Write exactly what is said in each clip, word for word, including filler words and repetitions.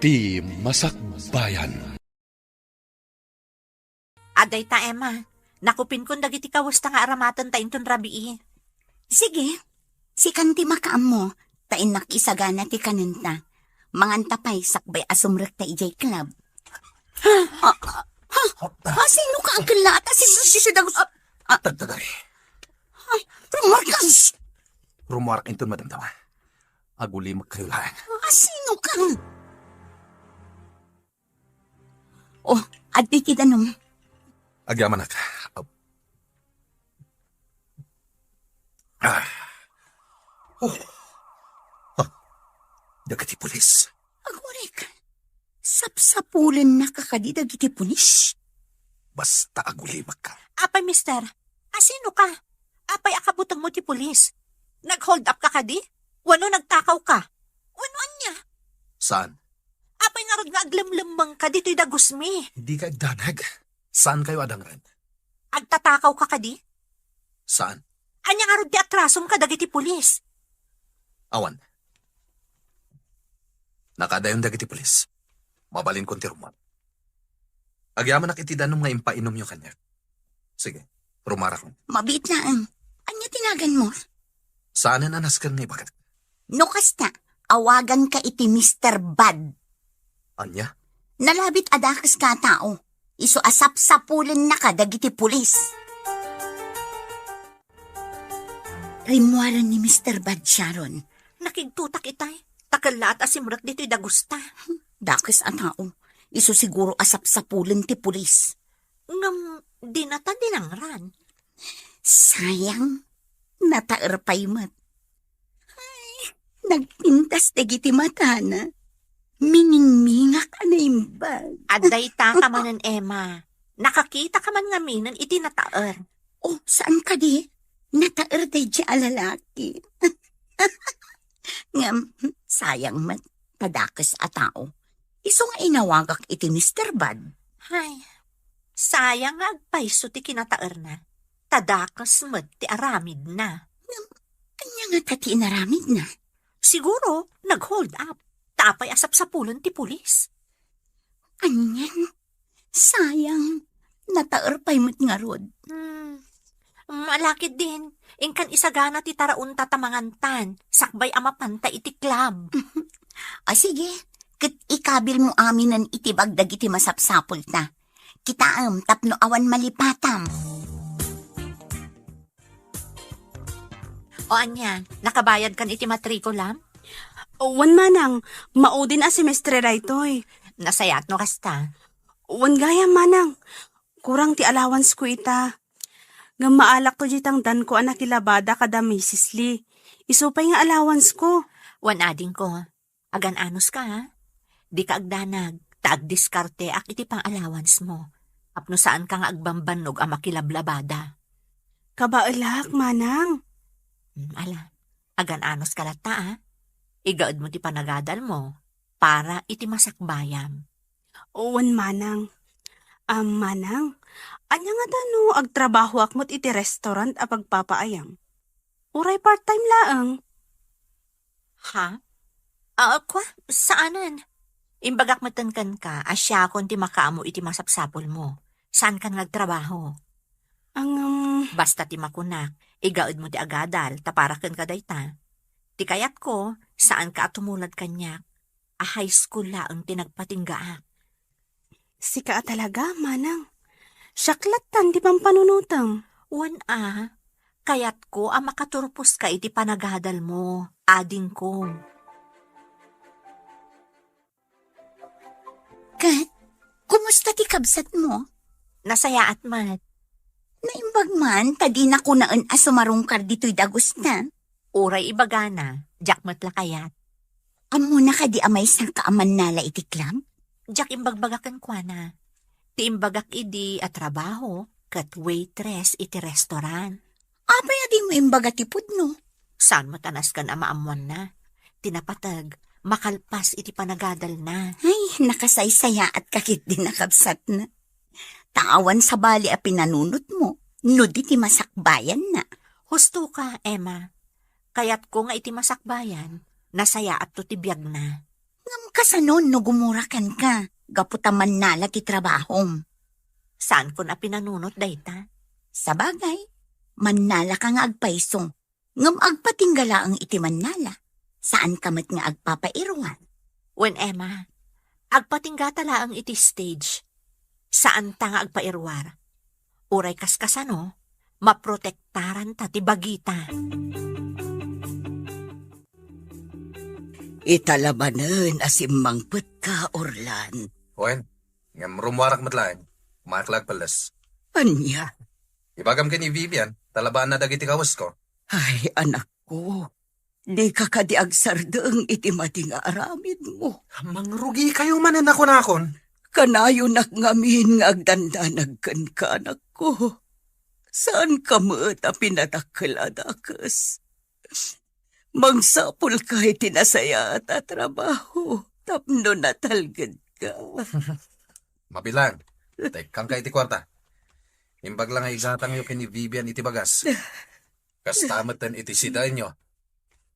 Ti Masakbayan. Adda ita, Emma. Nakupinkon dagiti kawesta nga aramatenta inton rabii. Sige, sikan ti makaammo, ta innak isagana ti kanenta. Manganta pay sakbay a sumrekta idiay club. Ha? Ha? Ha? Ha? Sino ka? Ang kalaat a sino si Dagus? Ah, ah. Tagtagay. Ay, Marcos! Rumuarak inton madamdama. Agulimek kayo laeng. Ah, sino ka? Oh, adda iti danum. Agyamanak. Ah. Oh. Ah. Dagiti pulis. Agurik. Sapsapulennaka kadi dagiti pulis? Basta agulimek ka. Apay, mister, asino ka? Apay a kabutengmo ti pulis? Nag-hold up ka kadi? Wenno nagtakaw ka? Wenno ania? Saan? Apay ngarud nga aglemlemmengka ditoy dagusmi? Dika agdanag. Saan kayo adangren? Agtatakaw ka kadi? Saan? Ania ngarud ti atrasom kadagiti pulis? Awan. Nakadayon dagiti pulis. Mabalinkon ti rummuar. Agyamanak iti danum nga impainomyo kaniak. Sige, rumuarakon. Mabiit laeng. Ania ti naganmo? Saanen a nasken nga ibagak. No kasta, awaganka iti Mister Bad. Ania? Nalabit a dakeska a tao. Isu a sapsapulennaka dagiti pulis. Rimmuaren ni Mister Bad, Sharon. Nakigtotak itay. Ta kellaat a simrek ditoy dagusta. Dakes a tao. Isu siguro a sapsapulen ti pulis. Ngem dinata dinangran. Sayang, nataer pay met. Ay, nagpintas dagiti matana. Miningmingak a naimbag. Adda ita ka manen, Emma. Nakakita ka man ngaminen iti nataer. Oh, saan kadi? Nataer daydi a lalaki. Ngem, sayang met, ta dakes a tao. Isu nga inawagak iti Mister Bad. Ay, sayang nga agpayso ti kinataerna. Ta dakes met ti aramidna. Ngem, ania ngata ti inaramidna? Siguro, nag-hold up. Ta apay a sapsapulen ti pulis? Anian? Sayang. Nataer pay met ngarud. Hmm. Malakid din. Inkan isagana ti taraonta ta mangantan. Sakbay a mapanta iti club. Ah, sige. Ket ikabilmo aminen iti bag dagiti masapsapulta. Kitaem tapno awan malipatam. O ania, nakabayadkan iti matrikulam? Wen manang, maudin a semestre daytoy. Nasayaat no kasta. Wen gayam manang, kurang ti allowance ko ita. Ngem maalakto diay tangdanko a nakilabada kada Misis Lee. Isu pay nga allowance ko. Wen adingko, agan-anos ka, ha? Dika agdanag, ta agdiskarteak iti pang-allowance mo. Tapno saan ka nga agbanbannog a makilablabada. Kabaelak, manang. Hmm, ala, agan-anos ka latta, a. Igaed mo ti panagadal mo para iti masakbayam. Wen, manang. Am, manang, ania ngata no agtrabahoak met iti restaurant a pagpapaayam? Uray part-time laeng. Ha? Ah, kua, saanen. Imbagak metten kenka a siakon ti makaammo iti masapsapulmo. Saankan nga agtrabaho. Ngem, basta ti makunak, igaedmo ti agadal, ta para kenka dayta. Ti kayatko, saanka a tumulad kaniak, a high school laeng ti nagpatinggaak. Sika a talaga, manang. Siak lattan ti pampanunotem. Wen a, kayatko a makaturposka iti panagadalmo, adingko. Ket, kumusta ti kabsatmo? Nasayaat met. Naimbag man, ta dina kunaen a sumarungkar ditoy dagusta. Uray ibagana, diak met la kayat. Ammona kadi a maysa ka a mannala iti club? Diak imbagbaga kenkuana. Ti imbagak idi a trabaho ket waitress iti restaurant. Apay a dimo imbaga ti pudno? Saan met a nasken a maammoanna. Ti napateg, makalpas iti panagadalna. Ay, nakasaysayaatka ketdi a kabsatna. Ta awan sabali a pinanunotmo, no di ti masakbayanna. Husto ka, Emma. Kayatko nga iti masakbayan, nasayaatto ti biagna. Ngem kasano no gumura kenka gapu ta mannala ti trabahom? Saankon a pinanunot dayta. Sabagay, mannalaka nga agpayso, ngem agpatingga laeng iti mannala. Saanka met nga agpapairuar. Wen, Emma, agpatinggata laeng iti stage. Saanta nga agpairuar. Uray kaskasano, maprotektaranta ti bagita. Ita la manen a simmangpetka, Orlan. Wen, ngem rummuarak met laeng. Kumaak la agpelles. Ania? Ibagam ken ni Vivian, talabaanna dagiti kawesko. Ay, anakko, dika kadi agsardeng iti madi nga aramidmo. Mangrugikayo manen a kunakon. Kanayonak ngamin nga agdandanag kenka, anakko. Saanka met a pinadakkel a dakes. Mangsapulka iti nasayaat a trabaho tapno natalgedka. Mabilang, tekkangka iti kuarta. Imbag la nga igatangyo ken ni Vivian iti bagas. Kasta met iti sidaenyo.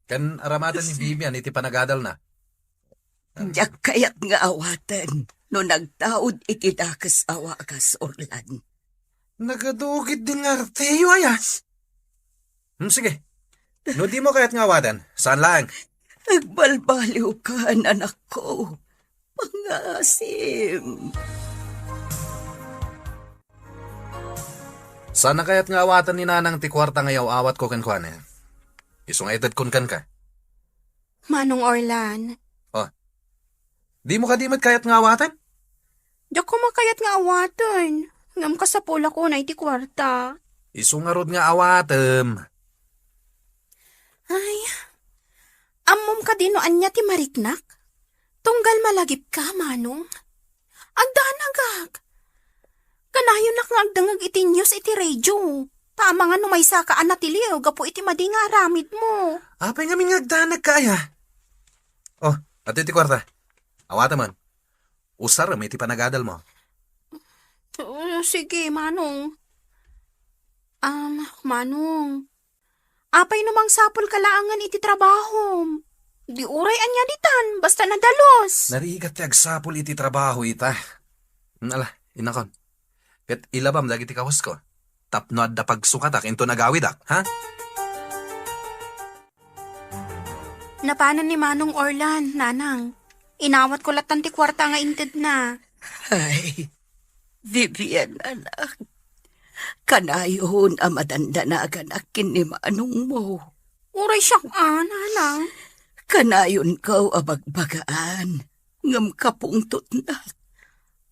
Ken aramaten ni Vivian iti panagadalna. Diak kayat nga awaten no nagtaud iti dakes a wagas, Orlan. Nagadugit din nga arteyo, aya. Hmm, sige. No di mo kayat nga awaten, saan laeng? Agbalbaliwkan, anakko. Pangasim. Saan a kayat nga awaten ni Nanang ti kuarta nga yaw-awatko kenkuana? Isu nga itedkon kenka. Manong Orlan. Oh. Di mo kadi met kayat nga awaten? Diak koma kayat nga awaten. Ngem kasapulak unay ti kuarta. Isu ngarud nga awatem. Ay, ammom kadi no ania ti mariknak? Tunggal malagipka, Manong. Agdanagak. Kanayonnak nga agdengngeg iti news iti radio. Ta amangan no maysaka a natiliw gapu iti madi nga aramidmo. Apay ngamin nga agdanagka, aya? Oh, adtoy ti kuarta. Awatem man. Usarem iti panagadalmo. Oh, sige, Manong. Um, Manong, apay no mangsapulka laengen iti trabahom? Di uray ania ditan, basta nadalus. Narigat ti agsapul iti trabaho ita. Ala, inakon. Ket ilabam dagiti kawesko. Tapno adda pagsukatak inton agawidak, ha? Napanen ni Manong Orlan, Nanang. Inawatko lattan ti kuarta nga intedna. Ay, Vivian, anak. Kanayon a madandanaganak ken ni manongmo. Uray siak a, Nanang. Kanayonko a bagbagaan, ngem kapungtotnak.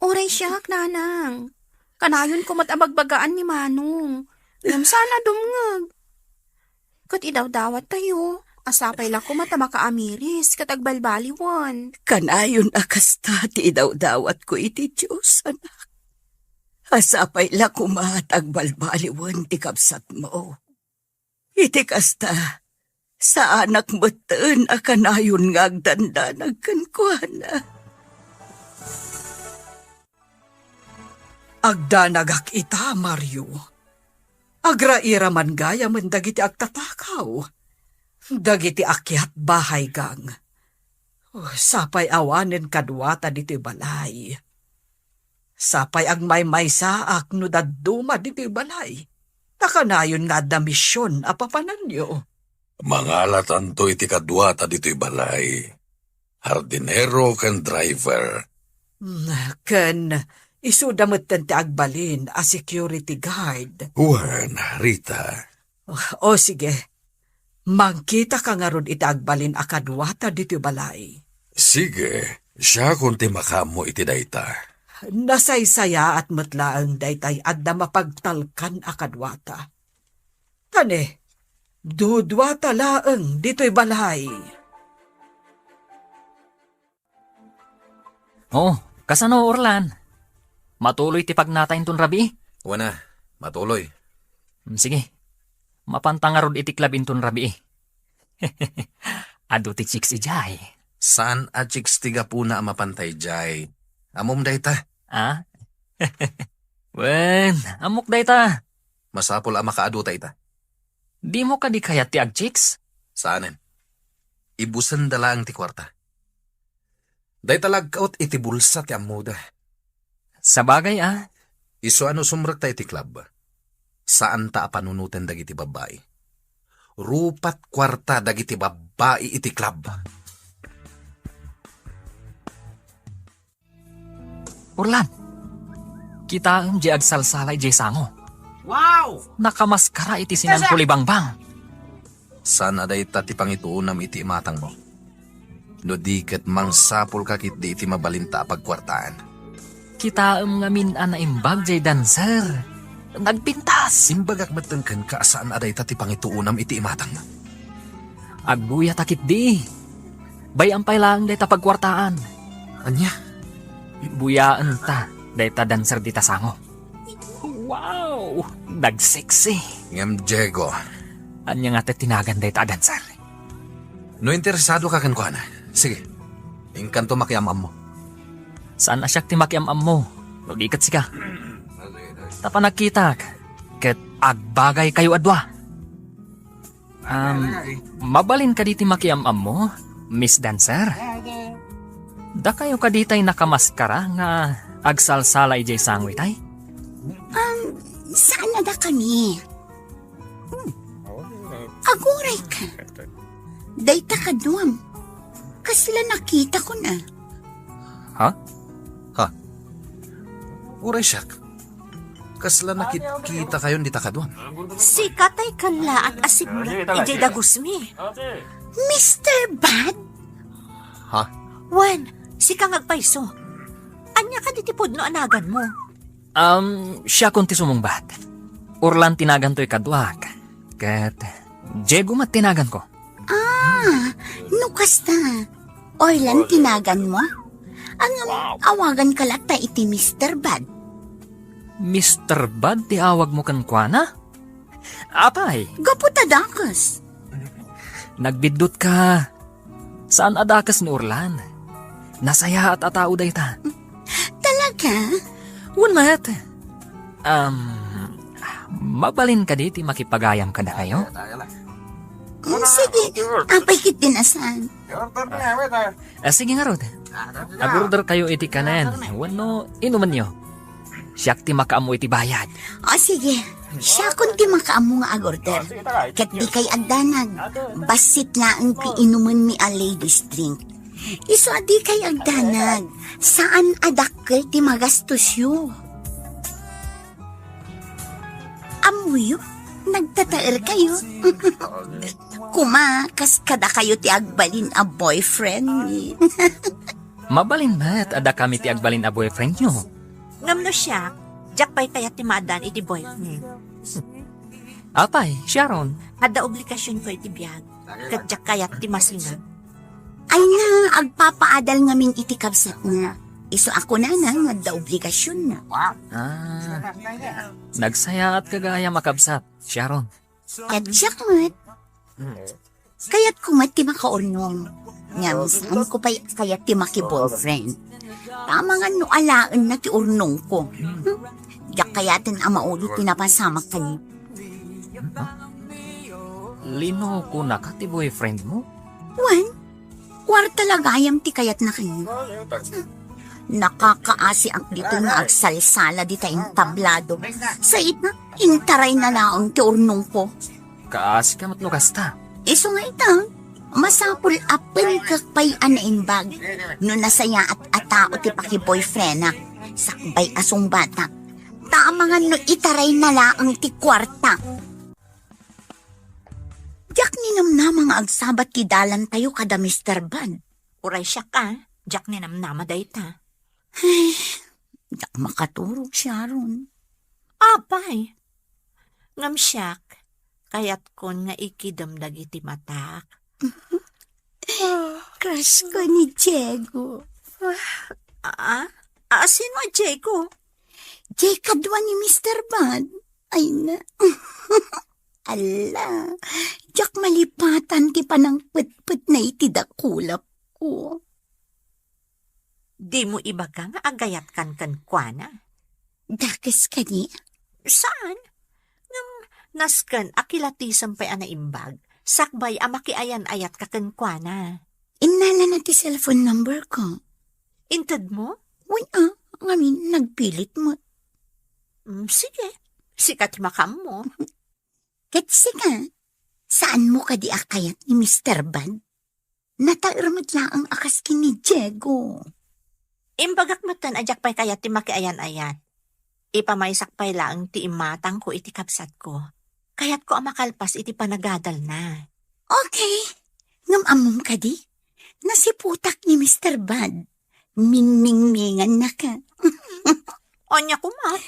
Uray siak, Nanang. Kanayonko met a bagbagaan ni Manong. Ngem saan a dumngeg. Ket idawdawattayo, a sapay la koma ta makaamiris ket agbalbaliwen. Kanayon a kasta ti idawdawatko iti Dios, anak. A sapay la koma ta agbalbaliwen ti kabsatmo. Iti kasta, saanak metten a kanayon nga agdandanag kenkuana. Agdanagak ita, Mario. Agrairaman gayamen dagiti agtatakaw, dagiti akiat bahay gang. Oh, sapay awanen kaduata ditoy balay. Sapay agmaymaysaak no dadduma ditoy balay. Ta kanayon nga adda mision a papananyo. Mangalatanto iti kaduata ditoy balay. Hardinero ken driver. Mm, ken isuda metten ti agbalin a security guard. Wen, Rita. O, sige. Mangkitaka ngarud iti agbalin a kaduata ditoy balay. Sige, siakon ti makaammo iti dayta. Nasaysayaat met laeng daytay adda mapagtalkan a kaduata. Tani, duduata laeng ditoy balay. Oh, kasano, Orlan? Matuloy ti pagnata inton rabii? Wen a, matuloy. Mm, sige. Mapanta ngarud iti club inton rabii. Adu ti chicks idiay. Saan a chicks ti gapuna a mapanta idiay? Ammom dayta? Ah? Wen, ammok dayta. Masapul a makaaduta ita. Dimo kadi kayat ti agchicks? Saanen. Ibusenda laeng ti kuarta. Dayta la agkaot iti bulsa ti ammoda. Sabagay a. Isu a no sumrekta iti club, saanta a panunoten dagiti babbai. Rupat kuarta dagiti babbai iti club. Orlan, kitaem diay agsalsala idiay sango. Wow! Nakamaskara iti sinan kulibangbang. Saan a dayta ti pangituonam iti imatangmo? No di ket mangsapulka ketdi iti mabalinta a pagkuartaan. Kitaem ngamin a naimbag jay dancer. Nagpintas. Imbagak metten kenka a saan a dayta ti pangituonam iti imatangmo. Agbuyatak ketdi. Bay-am pay laeng dayta pagkuartaan. Ania? Buyaenta dayta dancer dita sango. Wow! Nagseksi. Ngem Diego. Ania nga ti tinagan dayta a dancer? No interesado ka kenkuana, sige. Inkanto makiam-ammo. Saan a siak ti makiam-ammo, no di ket sika. Ta panagkitak, ket agbagaykayo a dua. Um, mabalin kadi ti makiam-ammo, Miss Dancer? Dakayo kadi tay nakamaskara nga agsalsala idiay sango itay? Um, saan a dakami? Hmm. Aguray ka. Dayta kaduam. Kasla nakita ko na. Ha? Ha? Uray siak. Kasla nakit-, kita kayon dita kaduam. Sika tay kallaat a simrek idiay dagusmi. Mister Bad? Ha? Wen, sika nga agpayso. Ania kadi ti pudno a naganmo? Um, siakon ti sumungbat. Orlan ti naganto ikaduak. Ket Diego met ti naganko. Ah, no kasta, Orlan ti naganmo? Ngem awaganka latta iti Mister Bad. Mister Bad ti awagmo kenkuana? Apay? Gapu ta dakes. Nagbiddutka. Saan a dakes ni Orlan. Nasayaat a tao dayta. Talaga? Wen met. Um, mabalin kadi ti makipagayam kadakayo? Mm, sige, apay ketdi a saan. Ah, sige ngarud. Agorder kayo iti kanen wenno inumenyo. Siak ti makaammo iti bayad. O, sige. Siakon ti makaammo nga agorder. Ket dikay agdanag. Bassit laeng ti inumenmi a ladies drink. Isu a dikay agdanag. Saan a dakkel ti magastosyo. Ammoyo, nagtataerkayo. Kuma, kas kadakayo ti agbalin a boyfriendmi. Mabalin met a dakami ti agbalin a boyfriendyo. Ngem no siak, diak pay kayat ti maaddaan iti boyfriend. Apay, Sharon? Adda obligasionko iti biag, ket diak kayat ti masingag. Ay na, agpapaadal ngamin iti kabsatna. Isu a kunana nga adda obligasionnak. Ah, nagsayaatka gayam a kabsat, Sharon. Ket siak met. Kayatko met ti makaurnong. Ngem saanko pay kayat ti maki-boyfriend. Amangan no alaenna ti urnongko. Hmm? Diak kayaten a mauli ti napasamak kaniak. Linokonaka ti boyfriendmo? Wen, kuarta la gayam ti kayatna kaniak. Nakakaasiak ditoy nga agsalsala dita entablado. Sa ita, intarayna laeng ti urnongko. Kaasika met no kasta. Isu nga ita, masapul a penkek pay a naimbag no nasayaat a tao ti paki-boyfriendak, sakbay a sungbatak. Ta amangan no itarayna laeng ti kuarta. Diak ninamnama nga agsabat ti dalantayo kada Mister Bad. Uray siak a, diak ninamnama dayta. Ay, diak makaturog, Sharon. Apay, ngem siak, kayatkon nga ikidem dagiti matak. Crush ko ni Diego. Ah? Ah, sino a Diego? Diay kadua ni Mister Bad. Ay na. Ala, diak malipatan ti panangpetpetna iti dakulapko. Dimo ibaga nga agayatkan kenkuana? Dakes kadi? Saan? Ngem nasken a kilatisem pay a naimbag, sakbay a makiayan-ayatka kenkuana. Innalana ti cellphone number ko. Intedmo? Wen a, ngamin nagpilit met. Mm, sige. Sika ti makaammo. Ket sika, saanmo kadi a kayat ni Mister Bad? Nataer met laeng a kas ken ni Diego. Imbagak metten a diak pay kayat ti makiayan-ayat. Ipamaysak pay laeng ti imatangko iti kabsatko. Kayatko a makalpas iti panagadalna. Okay. Ngem ammom kadi? Nasiputak ni Mister Bad. Mingmingmingannaka. Ania koma?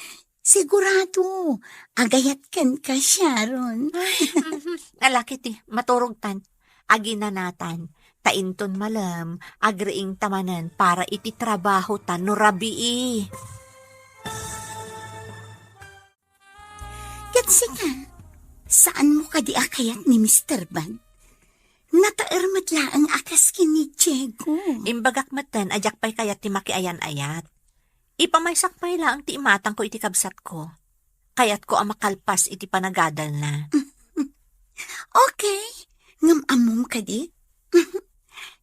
Sigurado, agayat kenka, Sharon. Ay, mhm. Ala ketdi, maturogtan. Aginanatan. Ta inton malem, agriingta manen para iti trabahota no rabii. Ket sika, saanmo kadi a kayat ni Mister Bad? Nataer met laeng a kas ken ni Diego. Imbagak metten a diak pay kayat ti makiayan-ayat. Ipamaysak pay laeng ti imatangko iti kabsatko. Kayatko a makalpas iti panagadalna. Okay. Ngem ammom kadi?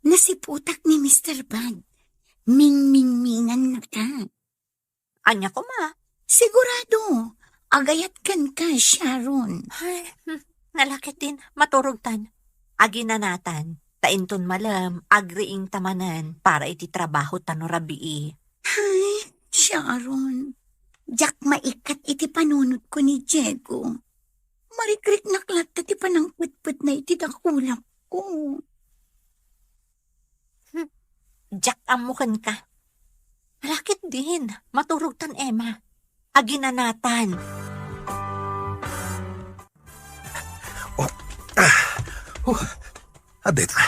Nasiputak ni Mister Bad. Mingmingmingannaka. Ania koma? Sigurado, agayat kenka, Sharon. Ay, hmm, ala ketdin, maturogtan. Aginanatan, ta inton malem, agriingta manen para iti trabahota no rabii. Ay, Sharon, diak maikat iti panunotko ni Diego. Marikriknak latta ti panangpetpetna iti dakulapko. Hmm. Diak ammo kenka. Ala ketdin, maturogtan, Emma. Aginanatan. Oh, ah, huh. Adda ita.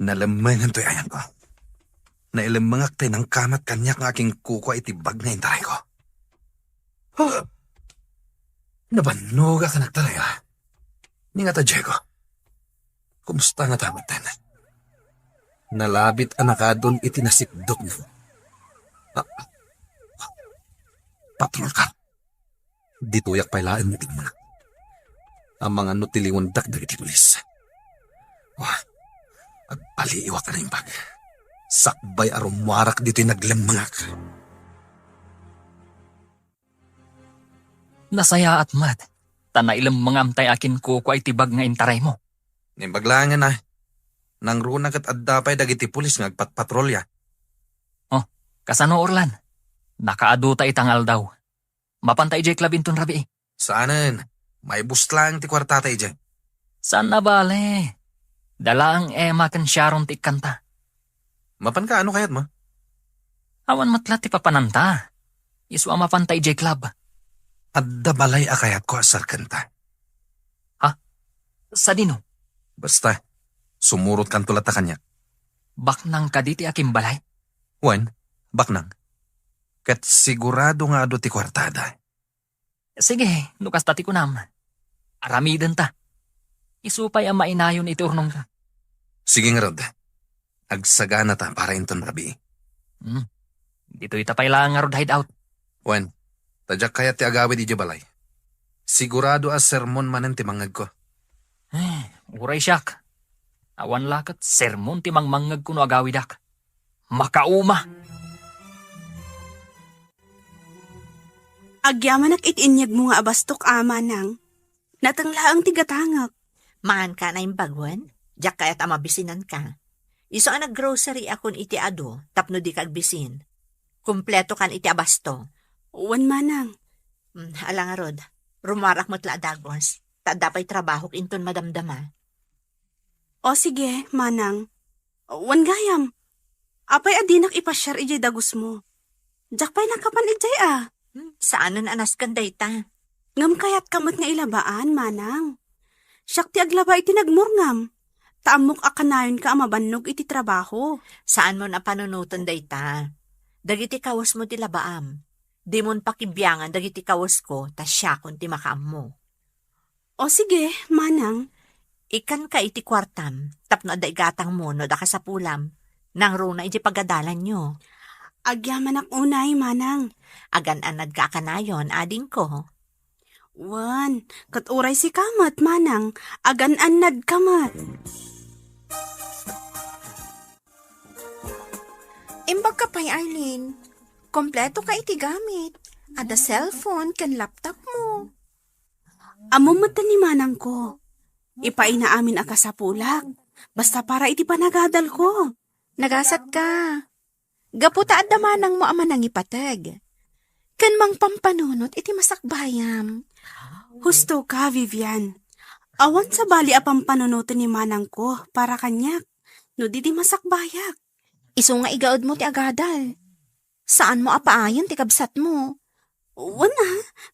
Nalemmengan toy ayanko. Nailemmengak tay nangkamat kaniak nga akinkukua iti bag nga intarayko. Huh. Nabannogak a nagtaray, ah. Ni ngata, Diego. Kumusta ngata metten? Nalabit a nakadun iti nasipdutna. Ah, patrolka. Ditoyak pay laeng nga tigmangak. Amangan no tiliwendak dagiti pulis. Wah, agpaliiwak a naimbag. Sakbay a rummuarak ditoy naglemmengak. Nasayaat met, ta nailemmengam tay akinkukua iti bag nga intaraymo. Naimbag laengen a. Nangruna ket adda pay dagiti pulis nga agpatpatrolya. Oh, kasano, Orlan? Nakaadu ta ita nga aldaw. Mapanta idiay club inton rabii? Saanen. Maibus laeng ti kuartata idiay. Saan a bale. Dalaang Emma ken Sharon ti ikkanta. Mapanka, ano kayatmo? Awan met la ti papananta. Isu a mapanta idiay club. Adda balay a kayatko a sarkenta. Ha? Sadino? Basta, sumurotkanto latta kaniak. Baknang kadi ti akimbalay? Wen, baknang. Ket sigurado nga adu ti kuartada. Sige, no kasta ti kunam. Aramidenta. Isu pay a mainayon iti urnongta. Sige ngarud. Agsaganata para inton rabii. Hmm. Ditoyta pay laeng ngarud hideout. Wen, ta diak kayat ti agawid idiay balay. Sigurado a sermon manen ti mangngegko. Eh, uray siak. Awan la ket sermon ti mangmangngegko no agawidak. Makauma! Agyamanak iti inyegmo nga abastok, a, manang. Nateng laeng ti gatangek. Manganka a naimbag wen? Diak kayat a mabisinanka. Isu a nag-grocery akon iti adu tapno dika agbisin. Kumpleto kan iti abasto. Wen, manang. Hmm, ala ngarud, rumuarak met la a dagus. Ta adda pay trabahok inton madamdama. O sige, manang. Wen gayam. Apay a dinak ipasiar idiay dagusmo? Diak pay nakapan idiay a. Hmm, saanen a nasken dayta. Ngem kayatka met nga ilabaan, manang. Siak ti aglaba iti nagmurngam. Ta ammok a kanayonka a mabannog iti trabaho. Saanmon a panunoten dayta. Dagiti kawesmo ti labaam. Dimon pakibiangan dagiti kawesko, ta siakon ti makaammo. O sige, manang. Ikkanka iti kuartam, tapno adda igatangmo no adda kasapulam. Nangruna iti pagadalanyo. Agyamanak unay, manang. Agan-annadka a kanayon, adingko. Wen, ket uray sika met, manang, agan-annadka met. Imbag ka pay, Arlene. Kompleto ka iti gamit. Adda cellphone ken laptop mo. Ammom met ni manangko. Ipaina amin a kasapulak. Basta para iti panagadalko. Nagasat ka. Gapu ta adda manangmo a manangipateg. Ken mangpampanunot iti masakbayam. Husto ka, Vivian. Awan sabali a pampanunoten ni manangko para kaniak no di di masakbayak. Isu nga igaedmo ti agadal. Saanmo a paayen ti kabsatmo. Wen a,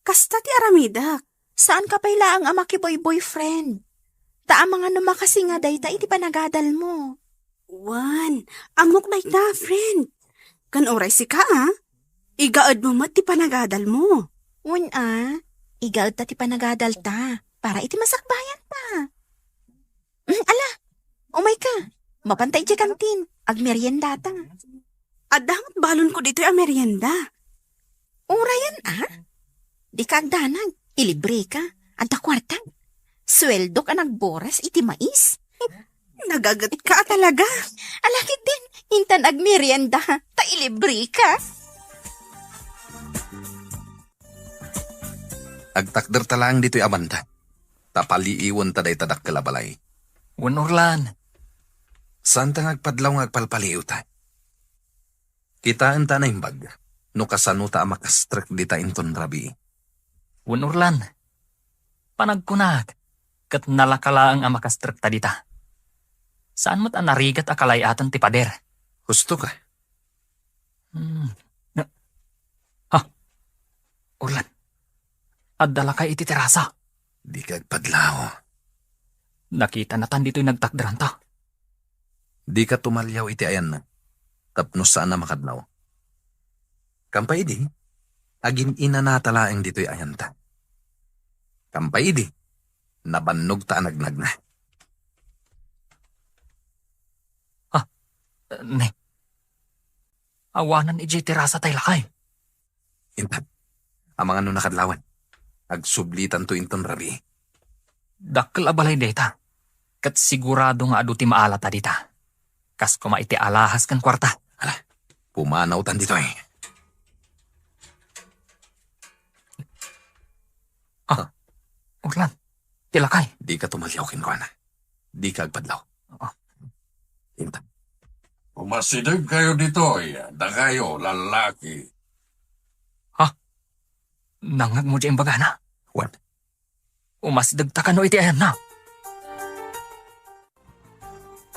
kasta ti aramidek. Saan ka pay laeng a makiboy-boyfriend. Ta amangan no makasinga dayta iti panagadalmo. Wen, ammok dayta, friend. Ken uray sika, a? Igaedmo met ti panagadalmo. Wen a, igaedta ti panagadalta para iti masakbayanta. Mm, ala, umayka. Mapanta idiay kantin. Agmeriendata. Adda met balonko ditoy a merienda. Urayen a? Dika agdanag. Ilibreka. Adda kuarta. Sueldok a nagboras iti mais. Nagagetka a talaga. Ala ketdin, intan agmerienda, ta ilibreka. Agtakderta laeng ditoy a banda. Ta paliiwenta dayta dakkel a balay. Wen, Orlan. Saanta nga agpadlaw nga agpalpaliiwta. Kitaenta a naimbag no kasanota a makastrek dita inton rabii. Wen, Orlan. Panagkunak, ket nalaka laeng a makastrekta dita. Saan met a narigat a kalay-aten ti pader. Husto ka. Hmm. Na-, ha? Orlan, adda lakay iti terasa. Dika agpadlaw. Nakitanatan ditoy nagtakderanta. Dika tumaliaw iti ayanna, tapno saan a makadlaw. Kampay idi, agin-inanata laeng ditoy ayanta. Kampay idi, nabannogta a nagnagna. Ah, ne. Awanan idiay terasa tay lakay. Intan, amangan no nakadlawan. Agsublitanto inton rabii. Dakkel a balay dayta, ket sigurado nga adu ti maalata dita. Kas koma iti alahas ken kuarta. Ala, pumanawtan ditoy. Ah, Orlan, ti lakay. Dika tumaliaw kenkuana. Dika agpadlaw. Ah. Intan. Umasidegkayo ditoy, dakayo, lallaki. Ha? Nangngegmo diay imbagana? Wen. Umasidegta kano iti ayanna?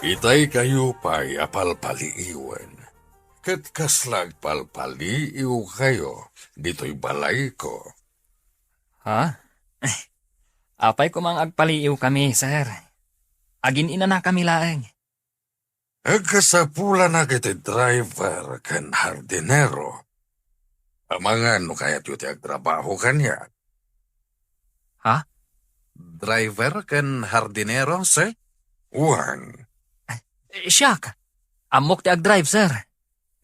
Itay kayo pay a palpaliiwen, ket kasla agpalpaliiw kayo ditoy balayko. Ha? Apay koma nga agpaliiw kami, sir. Agin-inana kami laeng. Agkasapulanak iti driver ken hardinero. Amangan no kayatyo ti agtrabaho kaniak. Ha? Driver ken hardinero, sir? Wen. Eh, siak. Ammok ti agdrive, sir.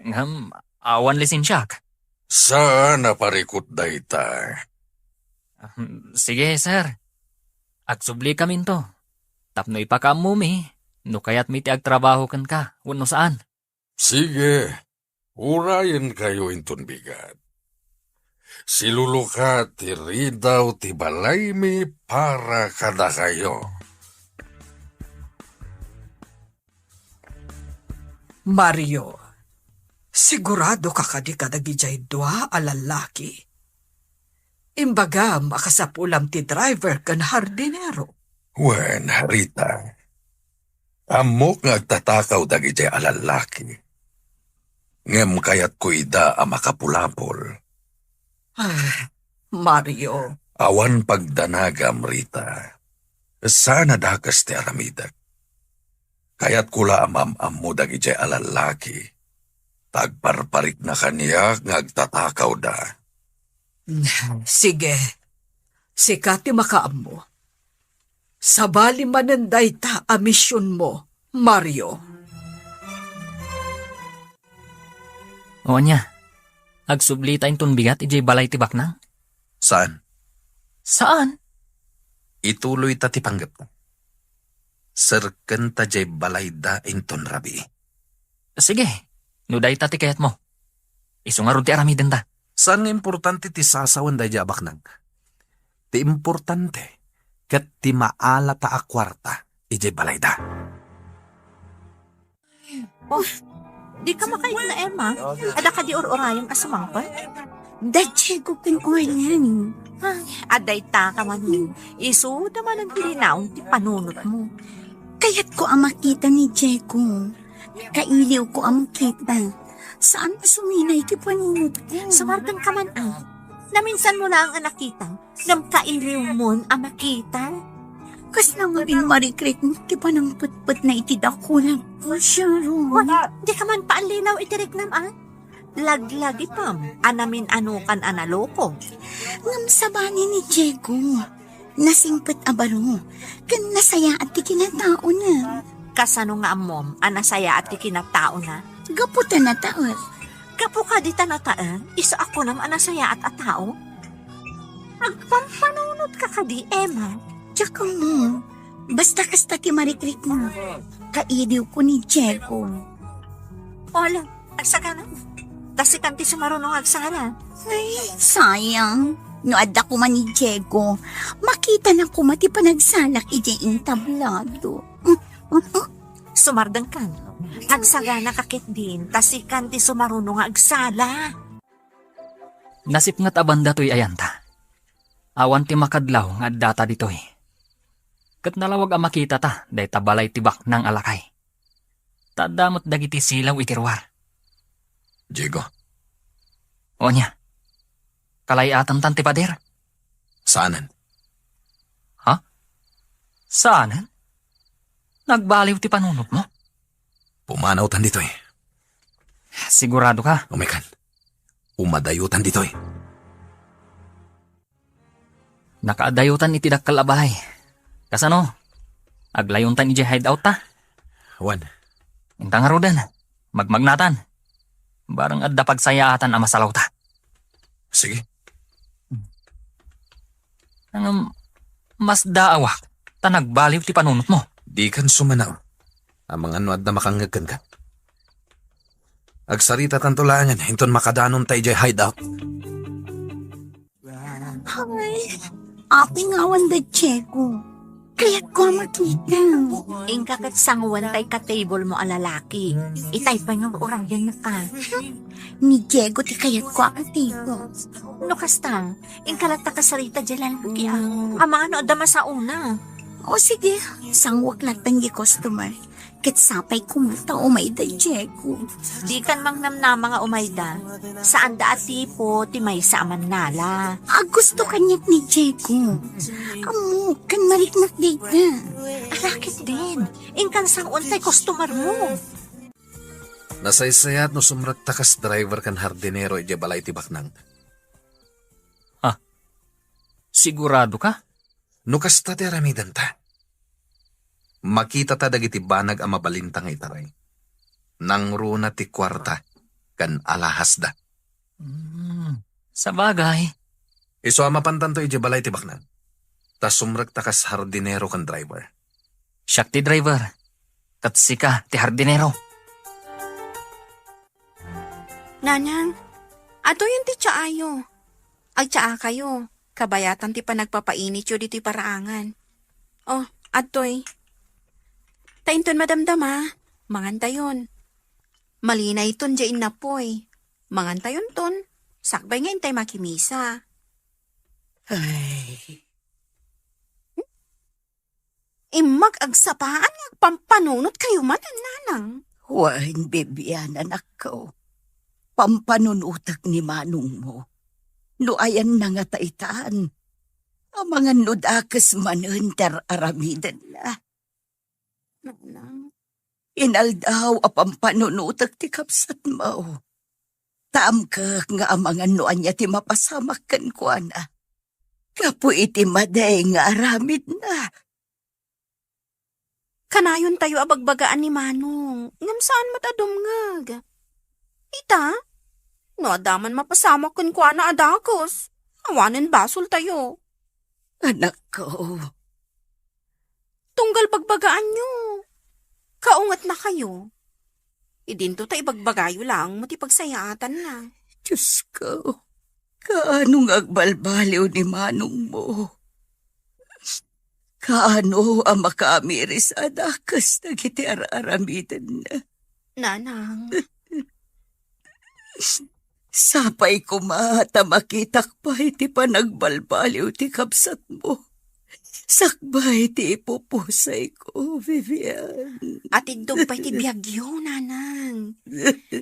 Ngem, awan lisensiak. Saan a parikut dayta. Ahem, sige, sir. Agsubli kaminto. Tapno ipakaammomi, no kayatmi ti agtrabaho kenka, wenno saan. Sige, urayen kayo inton bigat. Siluluka ti ridaw ti balaymi para kadakayo. Mario, sigurado ka kadi kadagidiay dua a lallaki? Imbagam a kasapulam ti driver ken hardinero. Wen, Rita. Ammok nga agtatakaw dagidiay a lallaki. Ngem kayatko ida a makapulapol. Ah, Mario. Awan pagdanagam, Rita. Saan a dakes ti aramidek. Kayatko la a maam-ammo dagidiay a lallaki. Ta agparparikna kaniak nga agtatakawda. Sige. Sika ti makaammo. Sabali manen dayta a misionmo, Mario. O ania, agsublita inton bigat idiay balay ti baknang? Saan. Saan? Ituloyta ti panggepta. Serkenta diay balayda inton rabii. Sige. No dayta ti kayatmo, isu ngarud ti aramidenta. Saan nga importante ti sasawen daydiay a baknang. Ti importante, ket ti maalata a kuarta idiay balayda. Oh, di ka makaibna, Emma. Adda kadi ur-urayem a sumangpet? Da Diego ken Orlan. Ay, adda ita ka man. Isu da manen ti linaon ti panunotmo. Kayatko a makita ni Diego. Kailiwko a makita. Saan a suminay ti panunotko. Sumardeng ka man, ay. Naminsanmo laeng a nakita. Ngem kailiwmon a makita. Kasla ngamin marikrik ti panangpetpetna iti dakulag ko, Sharon. Wa, di ka man paallinaw iti riknam, a? Laglagitam a namin-anokan a naloko. Ngem sabali ni Diego, nasingpet a baro, ken nasayaat ti kinataona. Kasano nga ammom a nasayaat ti kinataona? Gapu ta nataen. Gapu kadi ta nataen, isu a kunam a nasayaat a tao? Agpampanunot ka kadi, Emma? Diak ammo. Basta kasta ti marikrikna. Kailiwko ni Diego. Wala, agsagana. Ta sikan ti sumaruno nga agsala. Ay, sayang. No adda koma ni Diego, makitana koma ti panagsalak idiay entablado. Sumardengkan. Agsagana ka ketdin, ta sikan ti sumaruno nga agsala. Nasipnget a banda toy ayanta. Awan ti makadlaw nga addata ditoy. Ket nalawag a makitata dayta balay ti baknang a lakay. Ta adda met dagiti silaw iti ruar. Diego. Ania? Kalay-atantan ti pader? Saanen. Ha? Saanen? Nagbaliw ti panunotmo? Pumanawtan ditoy. Sigurado ka? Umaykan. Umadayotan ditoy. Nakaadayotan iti dakkel a balay. Kasano? Aglayontan idiay hideout ta? Wen. Inta ngaruden. Magmagnatan. Bareng adda pagsayaatan a masalawta. Sige. Ngem, masdaawak ta nagbaliw ti panunotmo. Dikan sumanaw. Amangan no adda makangngeg kenka. Agsaritatanto laengen inton makadanonta idiay hideout. Ay, apay nga awan da Diego? Kayatko a makita. Inka ket sanguentay ka-table mo a lalaki. Itay pay nga urayenka. Ni Diego ti kayatko a ka-table. No kasta, inka latta kasarita diay lalaki, a. Amangan no adda masaona. O sige, sanguek latta diay customer. Ket sapay koma ta umay da Diego. Dikan mangnamnama nga umayda. Saanda a tipo ti maysa a mannala. Aggusto kaniak ni Diego. Ammok, ken mariknak dayta. Ala ketdin, inkan sanguentay customer mo. Nasaysayaat no sumrekta kas driver ken hardinero idiay balay ti baknang. Ha? Sigurado ka? No kasta ti aramidenta, makitata dagiti banag a mabalinta nga itaray. Nangruna ti kuarta ken alahasda. Hmm, sabagay. Isu a mapantanto idiay balay ti baknang. Ta sumrekta kas hardinero ken driver. Siak ti driver, ket sika ti hardinero. Nanang, adtoyen ti tsaayo. Agtsaakayo, kabayatan ti panagpapainityo ditoy paraangan. Oh, adtoy. Ta inton madamdama, mangantayon. Malinayton diay innapoy. Mangantayonton, sakbay nga intay makimisa. Ay. Immag agsapaan nga agpampanunotkayo manen, nanang. Wen, Bibian, anakko. Pampanunotek ni manongmo. No ayanna ngata itan, amangan no dakes manen ti ar-aramidenna. Nanang. Inaldaw a pampanunotek ti kabsatmo. Ta amkek nga amangan no ania ti mapasamak kenkuana. Gapu iti madi nga aramidna. Kanayontayo a bagbagaan ni Manong, ngem saan met a dumngeg. Ita, no adda man mapasamak kenkuana a dakes, awanen basoltayo. Anakko. Tunggal bagbagaanyo. Kaungetnakayo. Idinto ta ibagbagayo laeng mo ti pagsayaatanna. Diyos ko, kaano nga agbalbaliw ni manongmo? Kaano a makaamiris a dakes dagiti ar-aramidenna? Nanang. Sapay koma ta makitak pay ti panagbalbaliw ti kabsatmo. Sakbay ti ipupusayko, Vivian. Atiddog pay ti biagyo, Nanang.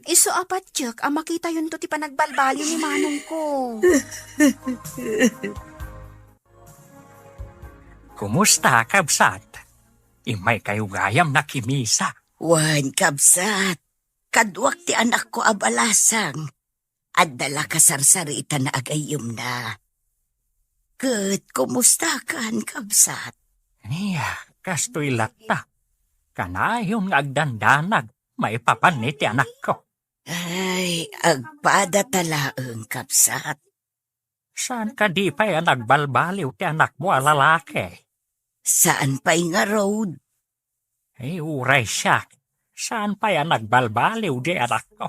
Isu a patiek a makitayonto ti panagbalbaliw ni manongko. Kumusta, kabsat? Immaykayo gayam nakimisa. Wen, kabsat. Kaduak ti anakko a balasang. Adda la kasarsaritana a gayyemna. Ket kumustakan, kabsat? Nia, kastoy latta. Kanayon nga agdandanag maipapan iti anakko. Ay, agpada ta laeng, kabsat. Saan kadi pay a nagbalbaliw ti anakmo a lalaki? Saan pay ngarud. Ay, uray siak. Saan pay a nagbalbaliw di anakko?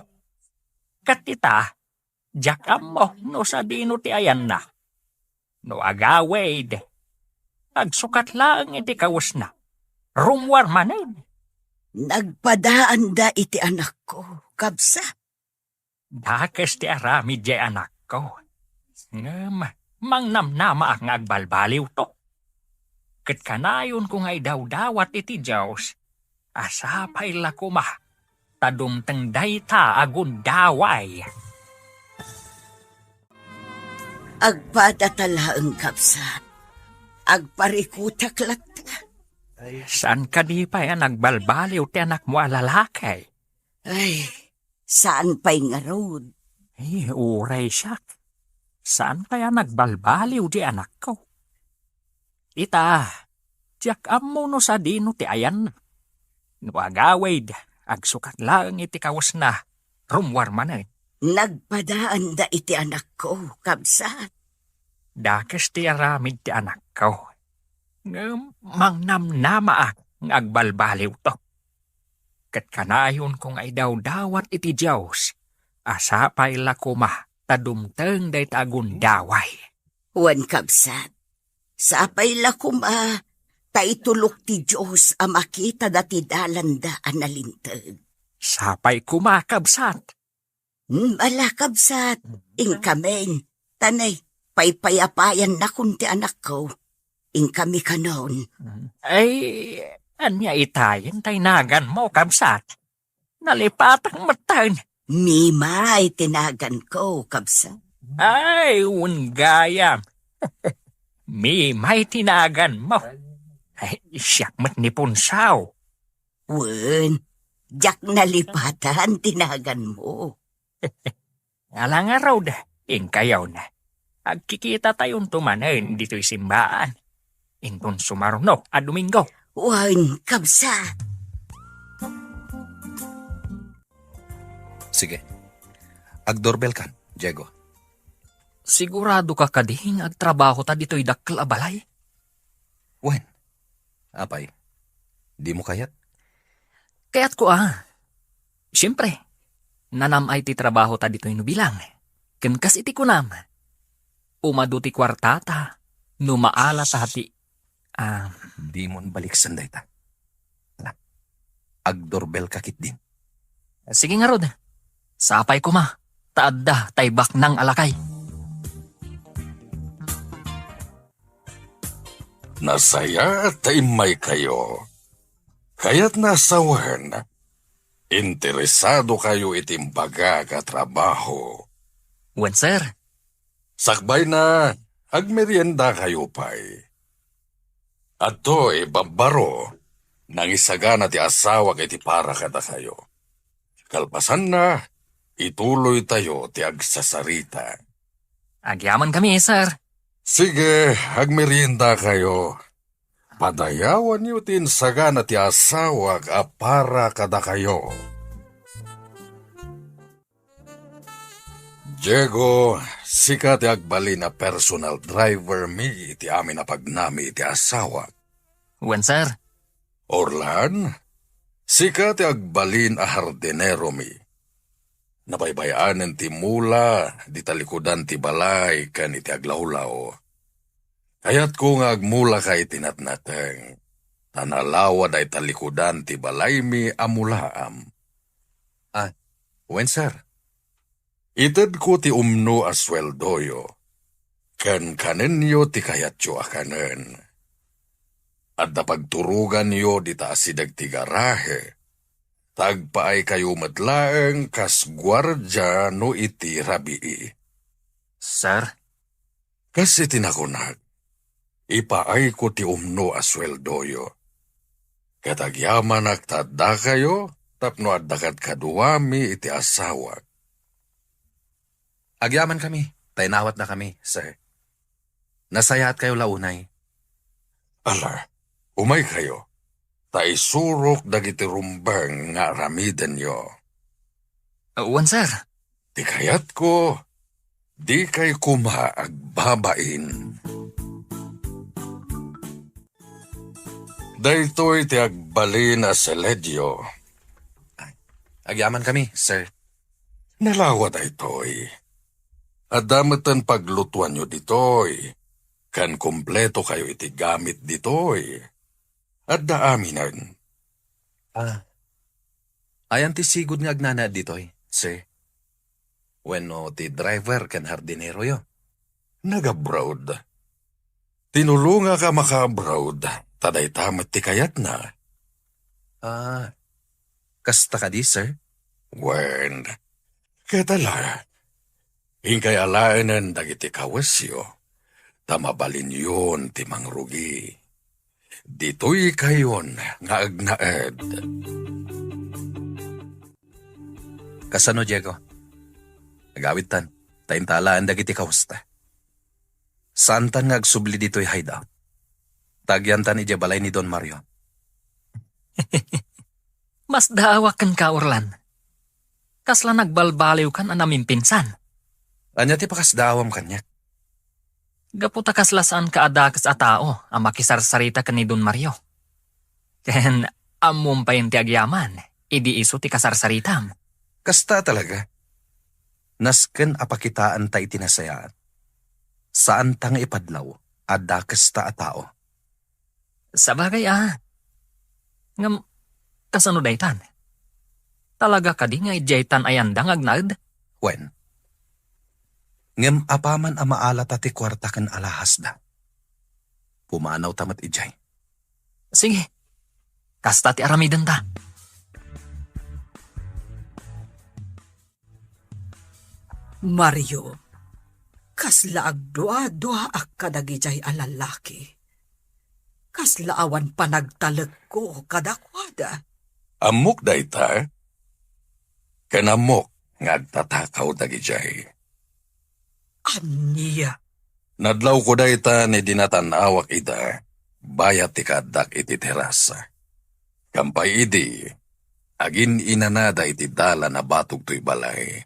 Ket ita, diak ammo no sadino ti ayanna. No agawid, agsukat laeng iti kawesna. Rummuar manen. Nagpadaanda iti anakko, kabsat. Dakes ti aramid diay anakko. Ngem mangnamnamaak nga agbalbaliwto. Ket kanayonko nga idawdawat iti Dios a sapay la koma ta dumteng dayta a gundaway. Agpada ta laeng, kabsat. Agparikutak latta. Saan kadi pay a nagbalbaliw ti anakmo a lalaki? Ay, saan pay ngarud. Ay, uray siak. Saan pay a nagbalbaliw di anakko? Ita, diak ammo no sadino ti ayanna. No agawid, agsukat laeng iti kawesna, rummuar manen. Nagpadaanda iti anakko, kabsat. Dakes ti aramid ti anakko. Ngem mangnamnamaak nga agbalbaliwto. Ket kanayonko nga idawdawat iti Dios a sapay la koma ta dumteng dayta a gundaway. Wen, kabsat, sapay la koma ta itulok ti Dios a makitada ti dalanda a nalinteg. Sapay koma, kabsat. Hmm, ala, kabsat, inkami. Tanay, paypayapayannakon ti anakko. Inkami kanon. Ay, ania itayen ta inaganmo, kabsat? Nalipatak metten. Mimay ti naganko, kabsat. Ay, wen gayam. Mimay ti naganmo. Ay, siak met ni Punsaw. Wen, diak nalipatan ti naganmo. Ala ngarud, inkayon. Agkikitatayonto manen ditoy simbaan. Inton sumaruno a Domingo. Wen, kabsat. Sige. Agdoorbell kan, Diego. Sigurado ka kadi nga agtrabaho ta ditoy dakkel a balay? Wen, apay, dimo kayat? Kayatko a. Siempre, nanam-ay ti trabaho ta ditoy no bilang. Ken kas iti kunam, umadu ti kuartata no maala ta ti, ah, Dimon baliksen dayta. Ala, agdoorbell ka ketdin. Sige ngarud. Sapay koma, ta adda tay baknang a lakay. Nasayaat ta immaykayo. Kayatna a sawen, interesadokayo iti imbagak a trabaho. Wen, sir. Sakbayna, agmeriendakayo pay. Adtoy babbaro, nangisagana ti asawak iti para kadakayo. Kalpasanna, ituloytayo ti agsasarita. Agyamankami, sir. Sige, agmeriendakayo. Padayawanyo ti insagana ti asawak a para kadakayo. Diego, sika ti agbalin a personal driver mi iti amin a pagnami iti asawak. Wen, sir. Orlan, Sika ti agbalin a hardineromi. Nabaybay-anen ti mula, di talikudan ti balay ken iti aglawlaw. Kayatko nga agmulaka iti natnateng, ta nalawa dayta likudan ti balaymi a mulaam. Ah, wen, sir. Itedko ti umno a sueldoyo, ken kanenyo ti kayatyo a kanen. Adda pagturoganyo dita asideg ti garahe, ta agpaaykayo met laeng kas guardia no iti rabii. Sir? Kas iti nakunak, ipaayko ti umno a sueldoyo. Ket agyamanak ta addakayo tapno adda kadkaduami iti asawak. Agyamankami, ta inawatnakami, sir. Nasayaatkayo la unay. Ala, umaykayo, ta isurok dagiti rumbeng nga aramidenyo. Wen, sir. Ti kayatko, dikay koma agbabain. Daytoy ti agbalin a seledio. Agyamankami, sir. Nalawa daytoy. Adda metten paglutuanyo ditoy, ken kumpleto kayo iti gamit ditoy. Adda aminen. Ah. Ayan ti sigud nga agnanaed ditoy, sir? Wenno ti driver ken hardineroyo? Nag-abroad. Tinulongak a maka-abroad, ta dayta met ti kayatna. Ah, kasta kadi, sir? Wen, ket ala, inkay alaenen dagiti kawesyo, ta mabalinyon ti mangrugi. Ditoykayon nga agnaed. Kasano, Diego? Agawidtan, ta inta alaen dagiti kawesta. Saantan nga agsubli ditoy hideout. Ta agyantan idiay balay ni Don Mario. Masdaawak kenka, Orlan. Kasla nagbalbaliwkan a namimpinsan. Ania ti pakasdaawam kaniak? Gapu ta kasla saanka a dakes a tao a makisarsarita ken ni Don Mario. Ken ammom pay ti agyaman, idi isu ti kasarsaritam. Kasta talaga. Nasken a pakitaanta iti nasayaat. Saanta nga ipadlaw a dakesta a tao. Sabagay a. Ngem, kasano daytan? Talaga kadi nga idiaytan a yanda nga agnaed? Wen. Ngem apaman a maalata ti kuarta ken alahasda, pumanawta met idiay. Sige. Kasta ti aramidenta. Mario, kasla agdua-duaak kadagidiay a lallaki. Kasla awan panagtalekko kadakuada. Ammok dayta, ken ammok nga agtatakaw dagidiay. Ania? Nadlawko dayta idi natan-awak ida, bayat ti kaaddak iti terasa. Kampay idi, agin-inanada iti dalan a batog toy balay.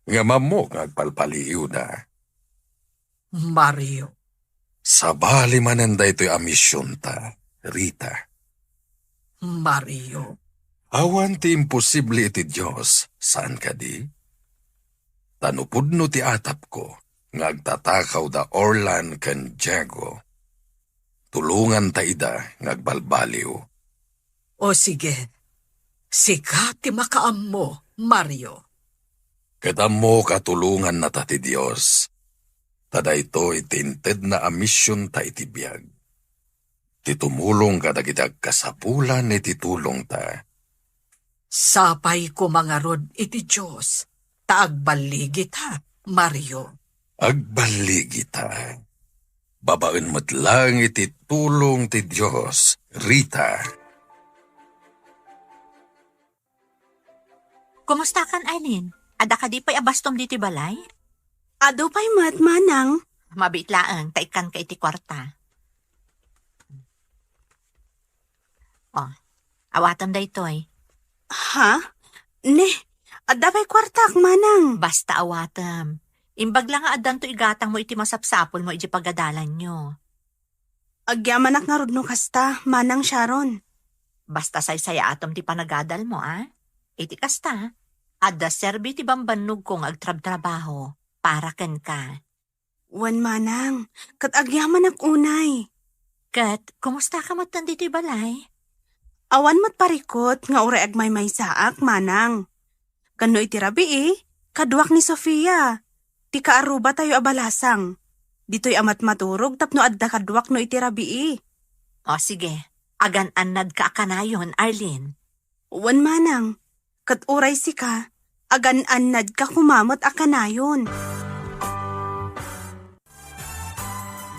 Ngem ammok nga agpalpaliiwda. Mario. Sabali manen daytoy a misionta, Rita. Mario. Awan ti imposible iti Dios, saan kadi? Ta no pudno ti atapko nga agtatakaw da Orlan ken Diego, tulonganta ida nga agbalbaliw. O sige, sika ti makaammo, Mario. Ket ammok a tulongannata ti Dios, ta daytoy ti intedna a misionta iti biag. Ti tumulong kadagiti agkasapulan iti tulongta. Sapay koma ngarud iti Dios, ta agballigita, Mario. Agballigita. Babaen met laeng iti tulong ti Dios, Rita. Kumustakan, Arlene? Adda kadi pay a bastom ditoy balay? Adu pay met, manang. Mabiit laeng, ta ikkanka iti kuarta. Oh, awatem daytoy. Ha? Ne, adda pay kuartak, manang. Basta awatem. Imbag la nga addanto igatangmo iti masapsapulmo iti pagadalanyo. Agyamanak ngarud no kasta, Manang Sharon. Basta saysayaatem ti panagadalmo, a? Iti kasta, adda serbi ti bambannogko nga agtrabtrabaho para kenka. Wen, manang, ket agyamanak unay. Ket kumustaka metten ditoy balay? Awan met parikut nga uray agmaymaysaak, manang. Ken no iti rabii, kaduak ni Sofia, ti kaarrubatayo a balasang. Ditoy a matmaturog tapno adda kaduak no iti rabii. O sige, agan-annadka a kanayon, Arlene. Wen, manang, ket uray sika, agan-annadka koma met a kanayon.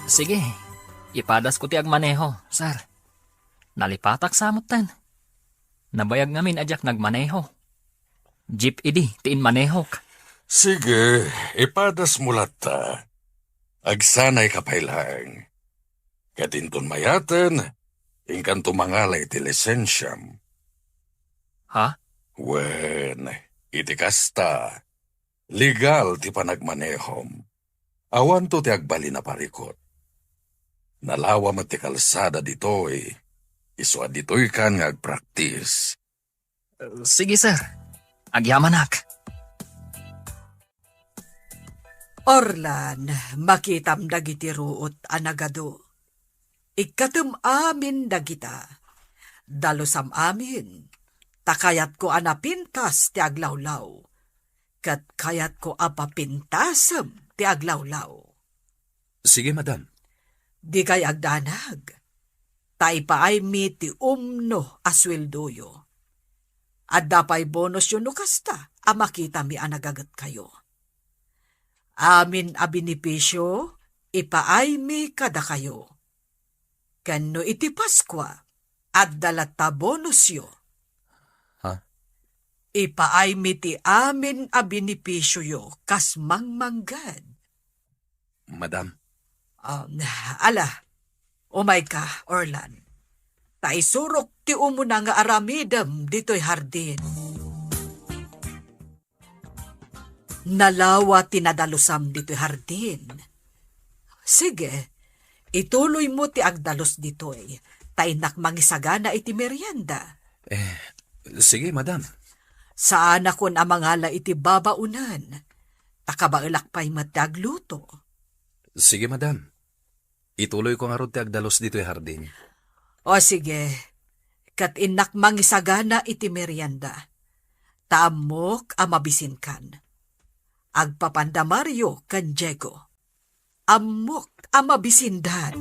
Sige, ipadasko ti agmaneho, sir. Nalipatak sa metten. Nabayag ngamin a diak nagmaneho. Jeep idi ti inmanehok. Sige, ipadasmo latta. Agsanayka pay laeng. Ket inton mayaten, inkanto mangala iti lisensiam. Ha? Wen, iti kasta, legal ti panagmanehom. Awanto ti agbalin a parikut. Nalawa met ti kalsada ditoy, isu a ditoykan nga agpraktis. Sige, sir. Agyamanak. Orlan, makitam dagiti ruot a nagadu. Ikkatem amin dagita. Dalusam amin, ta kayatko a napintas ti aglawlaw, ket kayatko a papintasem ti aglawlaw. Sige, madam. Dikay agdanag, ta ipaaymi ti umno a sueldoyo. Adda pay bonusyo no kasta a makitami a nagagetkayo. Amin a benepisio ipaaymi kadakayo. Ken no iti Paskua, adda latta bonusyo. Ha? Ipaaymi ti amin a benepisioyo kas mangmangged. Madam. Um, ala, umayka, Orlan. Ta isurok ti umuna nga aramidem ditoy hardin. Nalawa ti nadalusam ditoy hardin. Sige, ituloymo ti agdalus ditoy, ta innak mangisagana iti merienda. Eh, sige, madam. Saanakon a mangala iti babaonen, ta kabaelak pay met ti agluto. Sige, madam. Ituloyko ngarud ti agdalus ditoy hardin. O sige, ket innak mangisagana iti merienda. Ta ammok a mabisinkan. Agpapanda Mario ken Diego. Ammok a mabisindan.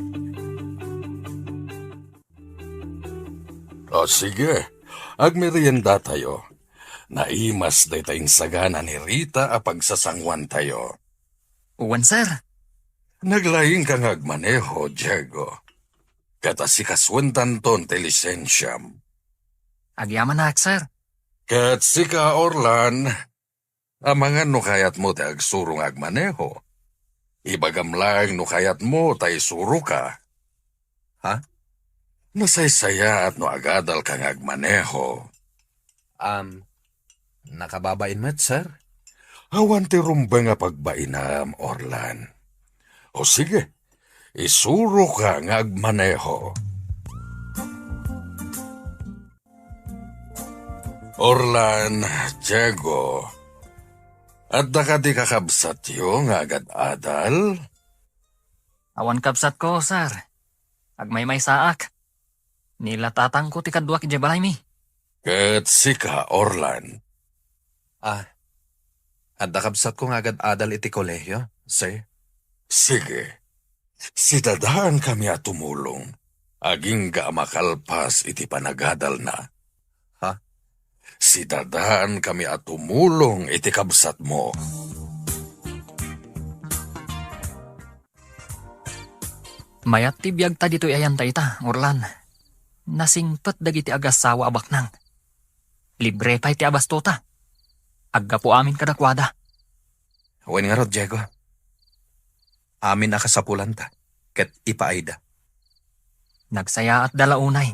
O sige, agmeriendatayo. Naimas dayta insagana ni Rita a pagsasanguantayo. Wen, sir. Naglaingka nga agmaneho, Diego. Ket asikasoentanton ti lisensiam. Agyamanak, sir. Ket sika, Orlan, amangan no kayatmo ti agsuro nga agmaneho. Ibagam laeng no kayatmo ta isuroka. Ha? Nasaysayaat no agadalka nga agmaneho. Am, nakababain met, sir? Awan ti rumbeng a pagbainam, Orlan. O sige, isuroka nga agmaneho. Orlan, Diego, adda kadi kakabsatyo nga agad-adal? Awan kabsatko, sir. Agmaymaysaak. Ni la tatangko ti kaduak idiay balaymi. Ket sika, Orlan? Ah, adda kabsatko nga agad-adal iti kolehio, sir. Sige. Sidadaankami a tumulong. Agingga a makalpas iti panagadalna. Ha? Sidadaankami a tumulong iti kabsatmo. Mayat ti biagta ditoy ayanta ita, Orlan. Nasingpet dagiti agassawa a baknang. Libre pay ti abastota. Aggapu amin kadakuada. Wen ngarud, Diego. Amin a kasapulanta, ket ipaayda. Nagsayaatda la unay.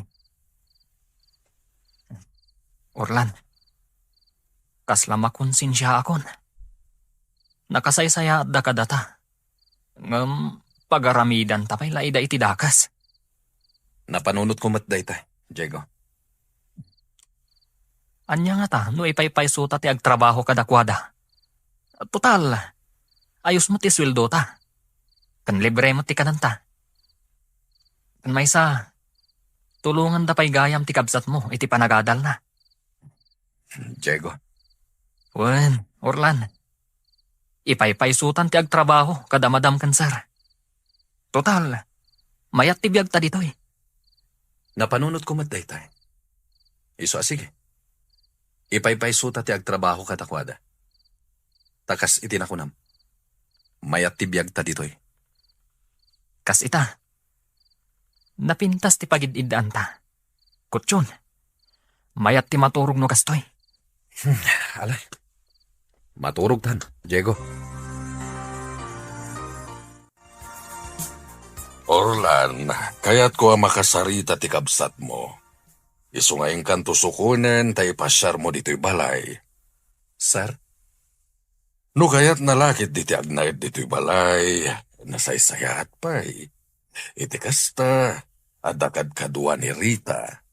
Orlan, kasla makonsensiaakon. Nakasaysayaatda kadata. Ngem pagaramidanta pay la ida iti dakes. Napanunotko met dayta, Diego. Ania ngata no ipaypaysota ti agtrabaho kadakuada? Total, ayos met ti sueldota. Ken libre met ti kananta. Ken maysa, tulonganda pay gayam ti kabsatmo iti panagadalna. Diego. Wen, Orlan. Ipaypaysotan ti agtrabaho kada madam ken sir. Total, mayat ti biagta ditoy. Napanunotko met daytoy. Isu a sige. Ipaypaysota ti agtrabaho kadakuada. Ta kas iti nakunam, mayat ti biagta ditoy. Kas ita, napintas ti pagid-iddaanta. Kutyon, mayat ti maturog no kastoy. Hmm, alay. Maturogtan, Diego. Orlan, kayatko a makasarita ti kabsatmo. Isu nga inkanto sukonen ta ipasiarmo ditoy balay. Sir? No kayatna la ketdi ti agnaed ditoy balay, nasaysayaat pay. Iti kasta, adda kadkadua ni Rita.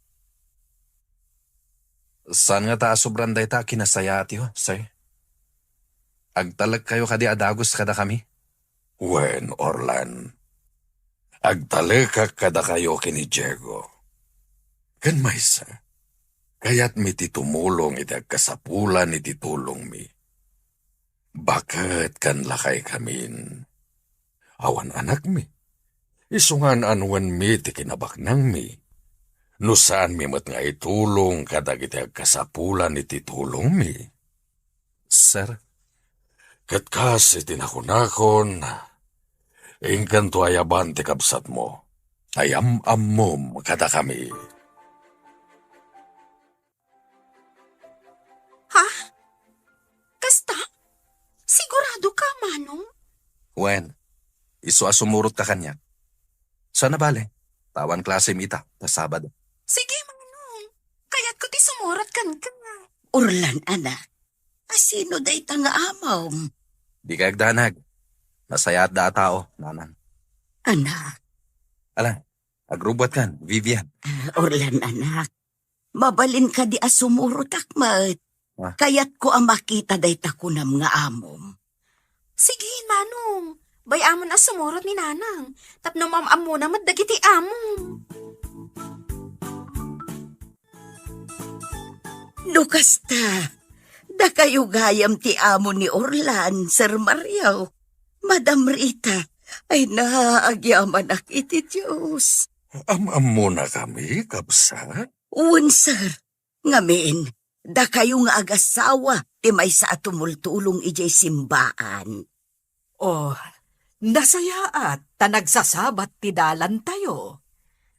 Saan ngata a sobran dayta a kinasayaatyo, sir? Agtalekkayo kadi a dagus kadakami? Wen, Orlan. Agtalekak kadakayo ken ni Diego. Ken maysa, kayatmi ti tumulong iti agkasapulan iti tulongmi. Baket ken lakaykamin. Awan anakmi. Isu nga an-annuenmi ti kinabaknangmi. No saanmi met nga itulong kadagiti agkasapulan iti tulongmi. Sir? Ket kas iti nakunakon, inkanto ayaban ti kabsatmo. Ayam-ammom kadakami. Ha? Kasta? Sigurado ka, Manong? Wen, isu a sumurot ka kaniak. Saan a bale, ta awan klasem ita, ta Sabado. Sige, Manong. Kayatko ti sumurot kenka. Orlan, anak. Asino dayta nga amom? Di kay agdanag. Nasayaat da a tao, nanang. Anak. Ala, agrubbuat kan, Vivian. Ah, Orlan, anak. Mabalin kadi a sumurotak met? Ah. Kayatko a makita dayta kunam nga amom. Sige, Manong. Bay-amon a sumurot ni Nanang. Tapno maam-ammona met dagiti amom. No kasta, dakayo gayam ti amo ni Orlan, Sir Mario. Madam Rita, ay na, agyamanak iti Dios. Am-ammona kami, kabsat? Wen, sir. Ngamin, dakayo nga agasawa ti maysa a tumultulong idiay simbaan. Oh, nasayaat ta nagsasabat ti dalantayo.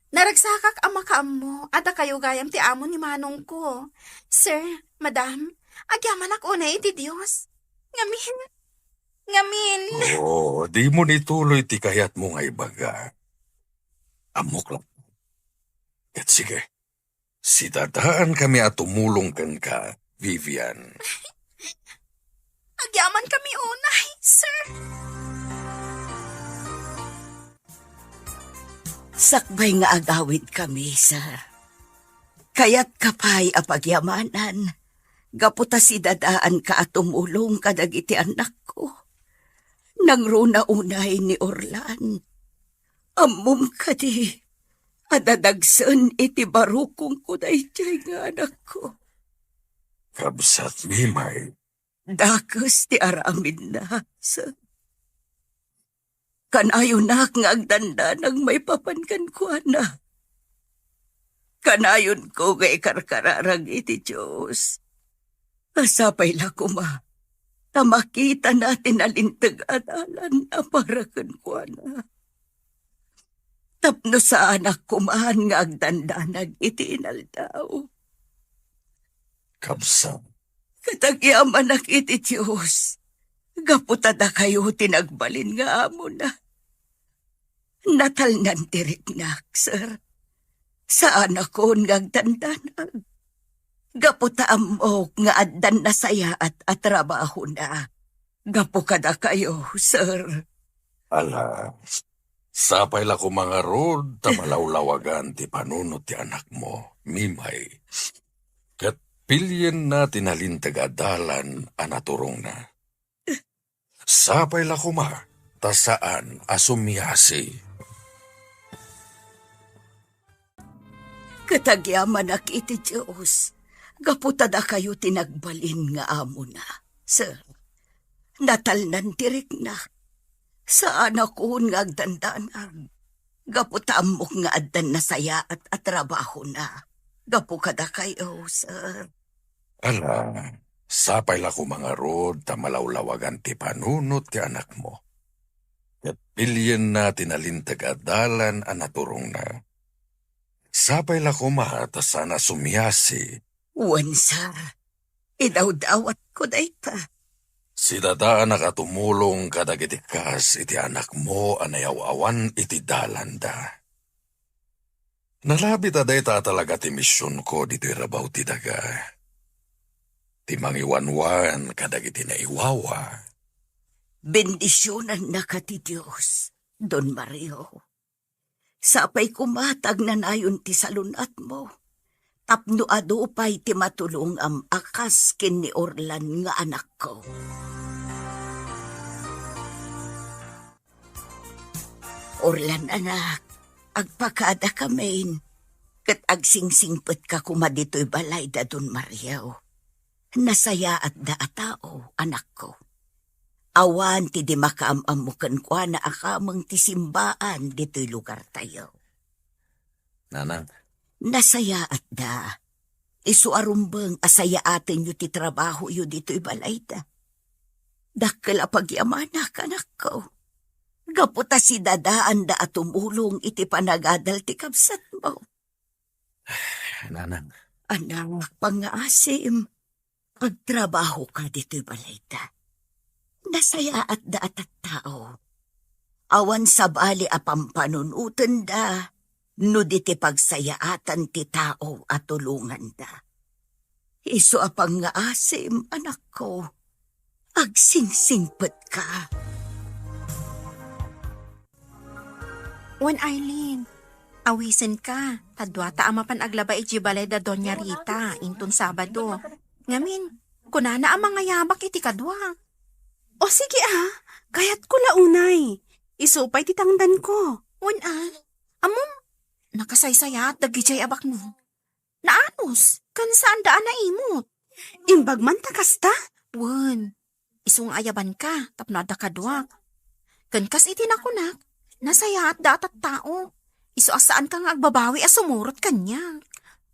Naragsakak a makaammo a dakayo gayam ti amo ni manongko. Sir, madam, agyamanak unay iti Dios. Ngamin, ngamin. Oh, dimo ituloy ti kayatmo nga ibaga. Ammok la. Ket sige, sidadaankami a tumulong kenka, Vivian. Agyamankami unay, sir. Sakbay nga agawidkami, sir. Kayatka pay a pagyamanan, gapu ta sidadaanka a tumulong kadagiti annakko. Nangruna unay ni Orlan. Ammom kadi a dadagsen iti barukongko daydiay nga anakko. Kabsat, Mimay. Dakes ti aramidna, sir. Kanayonak nga agdandanag maipapan kenkuana. Kanayonko nga ikarkararag iti Dios. Sapay la koma ta makitana ti nalinteg a dalan a para kenkuana. Tapno saanak koman nga agdandanag iti inaldaw. Kabsat. Ket agyamanak iti Dios, gapu ta dakayo ti nagbalin nga amona. Natalnan ti riknak, sir. Saanakon nga agdandanag. Gapu ta ammok nga addan nasayaat a trabahona. Gapu kadakayo, sir. Ala, sapay la koma ngarud ta malawlawagan ti panunot ti anakmo, Mimay. Ket Pilienna ti nalinteg a dalan a naturongna. Sapay la koma ta saan a sumiasi. Ket agyamanak iti Dios, gapu ta dakayo ti nagbalin nga amona. Sir, natalnan ti rikna. Saanakon nga agdandanag, gapu ta ammok nga addan nasayaat a trabahona gapu kadakayo, sir. Ala, sapay la koma ngarud ta malawlawagan ti panunot ti anakmo. Ket pilienna ti nalinteg a dalan a naturongna. Sapay la koma ta saan a sumiasi. Wen, sir. Idawdawatko dayta. Sidadaanak a tumulong kadagiti kas iti anakmo a nayaw-awan iti dalanda. Nalabi ta dayta a talaga ti misionko ditoy rabaw ti daga. Ti mangiwanwan kadagiti naiwawa. Bendisionannaka ti Dios, Don Mario. Sapay koma ta agnanayon ti salun-atmo, tapno adu pay ti matulongam a kas ken ni Orlan nga anakko. Orlan, anak, agpakadakamin, ket agsingsingpetka koma ditoy balay da Don Mario. Nasayaatda a tao, anakko. Awan ti di makaam-ammo kenkuana a kameng ti simbaan ditoy lugartayo. Nanang. Nasayaatda. Isu a rumbeng a sayaatenyo ti trabahoyo ditoy balayda. Dakkel a pagyamanak, anakko. Gapu ta sidadaanda a tumulong iti panagadal ti kabsatmo. Nanang. Anak, pangngaasim. Agtrabahoka ditoy balayda. Nasayaatda a tattao. Awan sabali a pampanunotenda no di ti pagsayaatan ti tao a tulonganda. Isu a pangngaasim, anakko, agsingsingpetka. Wen, Eileen, awisenka, ta duata a mapan aglaba idiay balay da Doña Rita inton Sabado. Ngamin, kunana a mangayabak iti kadua. O sige a, kayatko la unay. Isu pay ti tangdanko. Wen a, ammom, nakasaysayaat dagidiay a baknang. Naanus, ken saanda a naimut. Imbag man ta kasta? Wen, isu nga ayabanka tapno adda kaduak. Ken kas iti nakunak, nasayaatda a tattao. Isu a saanka nga agbabawi a sumurot kaniak.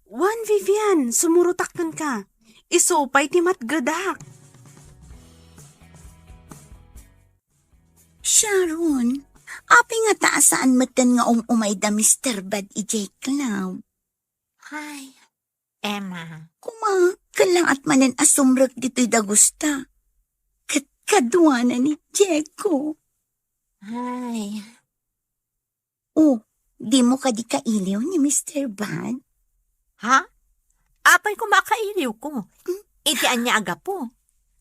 Wen, Vivian, sumurotak kenka. Isu pay ti matgedak. Sharon, apay ngata a saan metten nga um-umay da Mister Bad idiay club? Ay, Emma. Koma, ket laeng manen a sumrek ditoy dagusta. Ket kaduana ni Diego. Ay. Oh, dimo kadi kailiw ni Mister Bad? Ha? Apay koma a kailiwko? Hmm? Iti ania a gapu?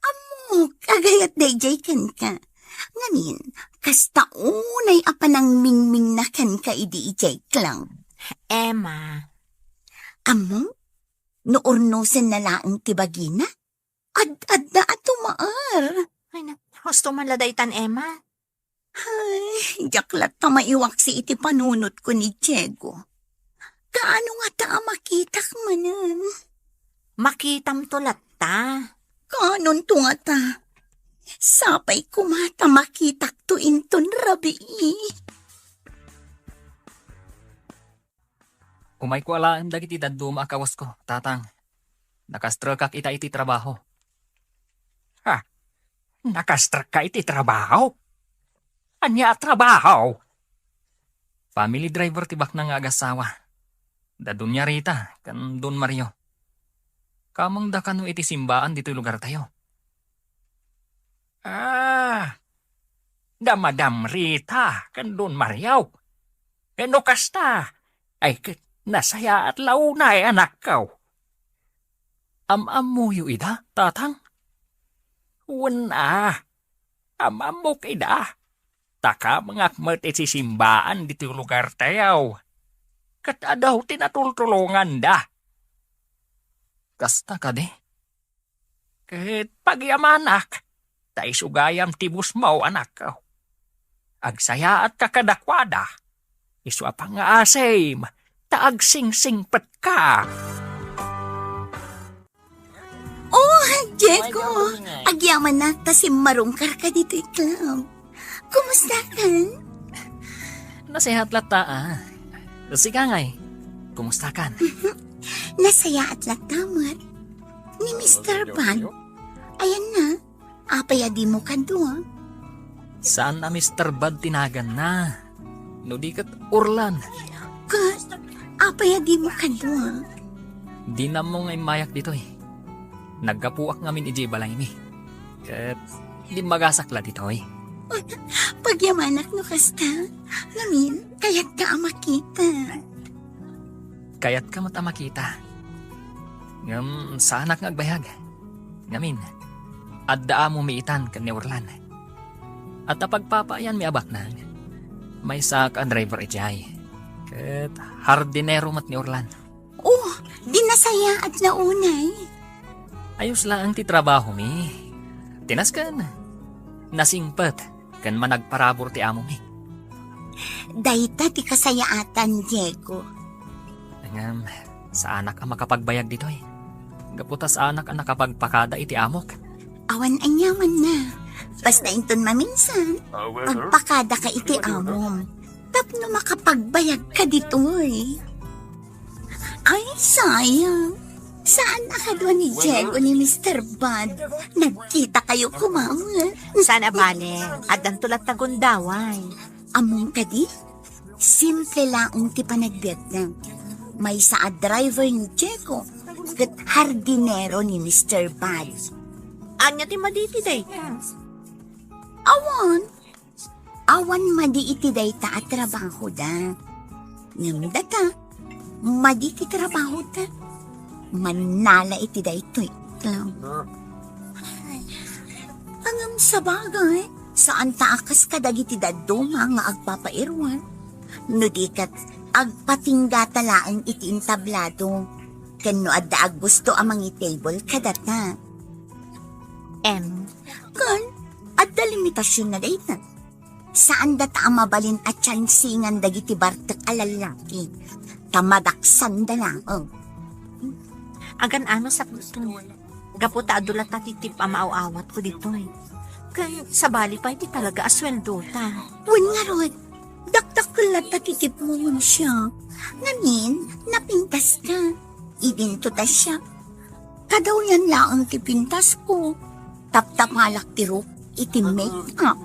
Ammok, agayat daydiay kenka. Ngamin, kasta unay a panangmingmingna kenka idi idiay club. Emma. Ammom, no urnosenna laeng ti bagina, ad-adda a tumaer. Ay, na, husto man la daytan, Emma. Ay, diak latta maiwaksi iti panunotko ni Diego. Kaano ngata a makitak manen? Makitamto latta. Kaanonto ngata? Sapay koma ta makitakto inton rabii. Umayko alaen dagiti dadduma a kawasko, Tatang. Nakastrekak ita iti trabaho. Ha? Nakastrekka iti trabaho? Ania a trabaho? Family driver ti baknang nga agasawa. Da Doña Rita ken Don Mario. Kamengda kano iti simbaan ditoy lugartayo. Ah, da Madam Rita ken Don Mario. Ken no kasta, ay ket nasayaat la unay, anakko. Am-ammoyo ida, Tatang? Wen a, am-ammok ida. Ta kamengak met iti simbaan ditoy lugartayo. Ket adu ti natultulonganda. Kasta kadi? Ket pagyamanak, ta isu gayam ti busmo, anakko. Agsayaatka kadakuada, isu a pangngaasim, ta agsingsingpetka. Oh, Diego! Agyamanak ta simmarungkarka ditoy club. Kumustakan? Nasayaat latta, ah. Sika ngay, kumustakan? Nasayaat latta met. Ni Mister Bad. Ayan na, apay a dimo kadua? Saan a Mister Bad ti naganna. No di ket Orlan. Ket, apay a dimo kadua? Dinammo nga immayak ditoy. Naggapuak ngamin idiay balaymi. Ket, dimmagasak la ditoy. Pagyamanak no kasta. Ngamin, kayatka a makita. Kayatka met a makita. Ngem, saanak nga agbayag. Ngamin, adda amomi itan ken ni Orlan. Adda pagpapaayanmi a baknang. Maysaak a driver idiay. Ket hardinero met ni Orlan. Oh, di nasayaat la unay. Ayos laeng ti trabahomi. Tinasken. Nasingpet ken managparabur ti amomi. Dayta ti kasayaatan, Diego. Ngem, saanak a makapagbayag ditoy. Gapu ta saanak a nakapagpakada iti amok. Awan aniamanna. Basta inton maminsan, agpakadaka iti amom. Tapno makapagbayagka ditoy. Ay, sayang. Saan a kadua ni Diego ni Mister Bad? Nagkitakayo koma met. Saan a bale, addanto latta gundaway. Ammom kadi? Simple laeng ti panagbiagna. Maysa a driver ni Diego, ket hardinero ni Mister Bad. Ania ti madi iti dayta? Awan. Awan madi iti dayta a trabahoda. Ngem data, madi ti trabahoda. Mannala iti daytoy. Ay, ngem sabagay, saan ta a kas kadagiti dadduma nga agpapairuan. No di ket, agpatinggata laeng iti entablado. Ken no adda aggusto a mangi-table kadata. Em, ken, adda limitasionna dayta. Saan data a mabalin a tiyansingan dagiti bartek a lallaki, ta madaksanda laeng. Agan-anosak ditoy. Gapu ta adu latta ti tip a maaw-awatko ditoy. Ken sabali pay ti talaga a sueldota. Wen ngarud, dakdakkel latta ti tipmo ngem siak. Ngamin, napintaska. Idinto ta siak. Kadawyan laeng ti pintasko. Taptapalak ti ruk iti make-up.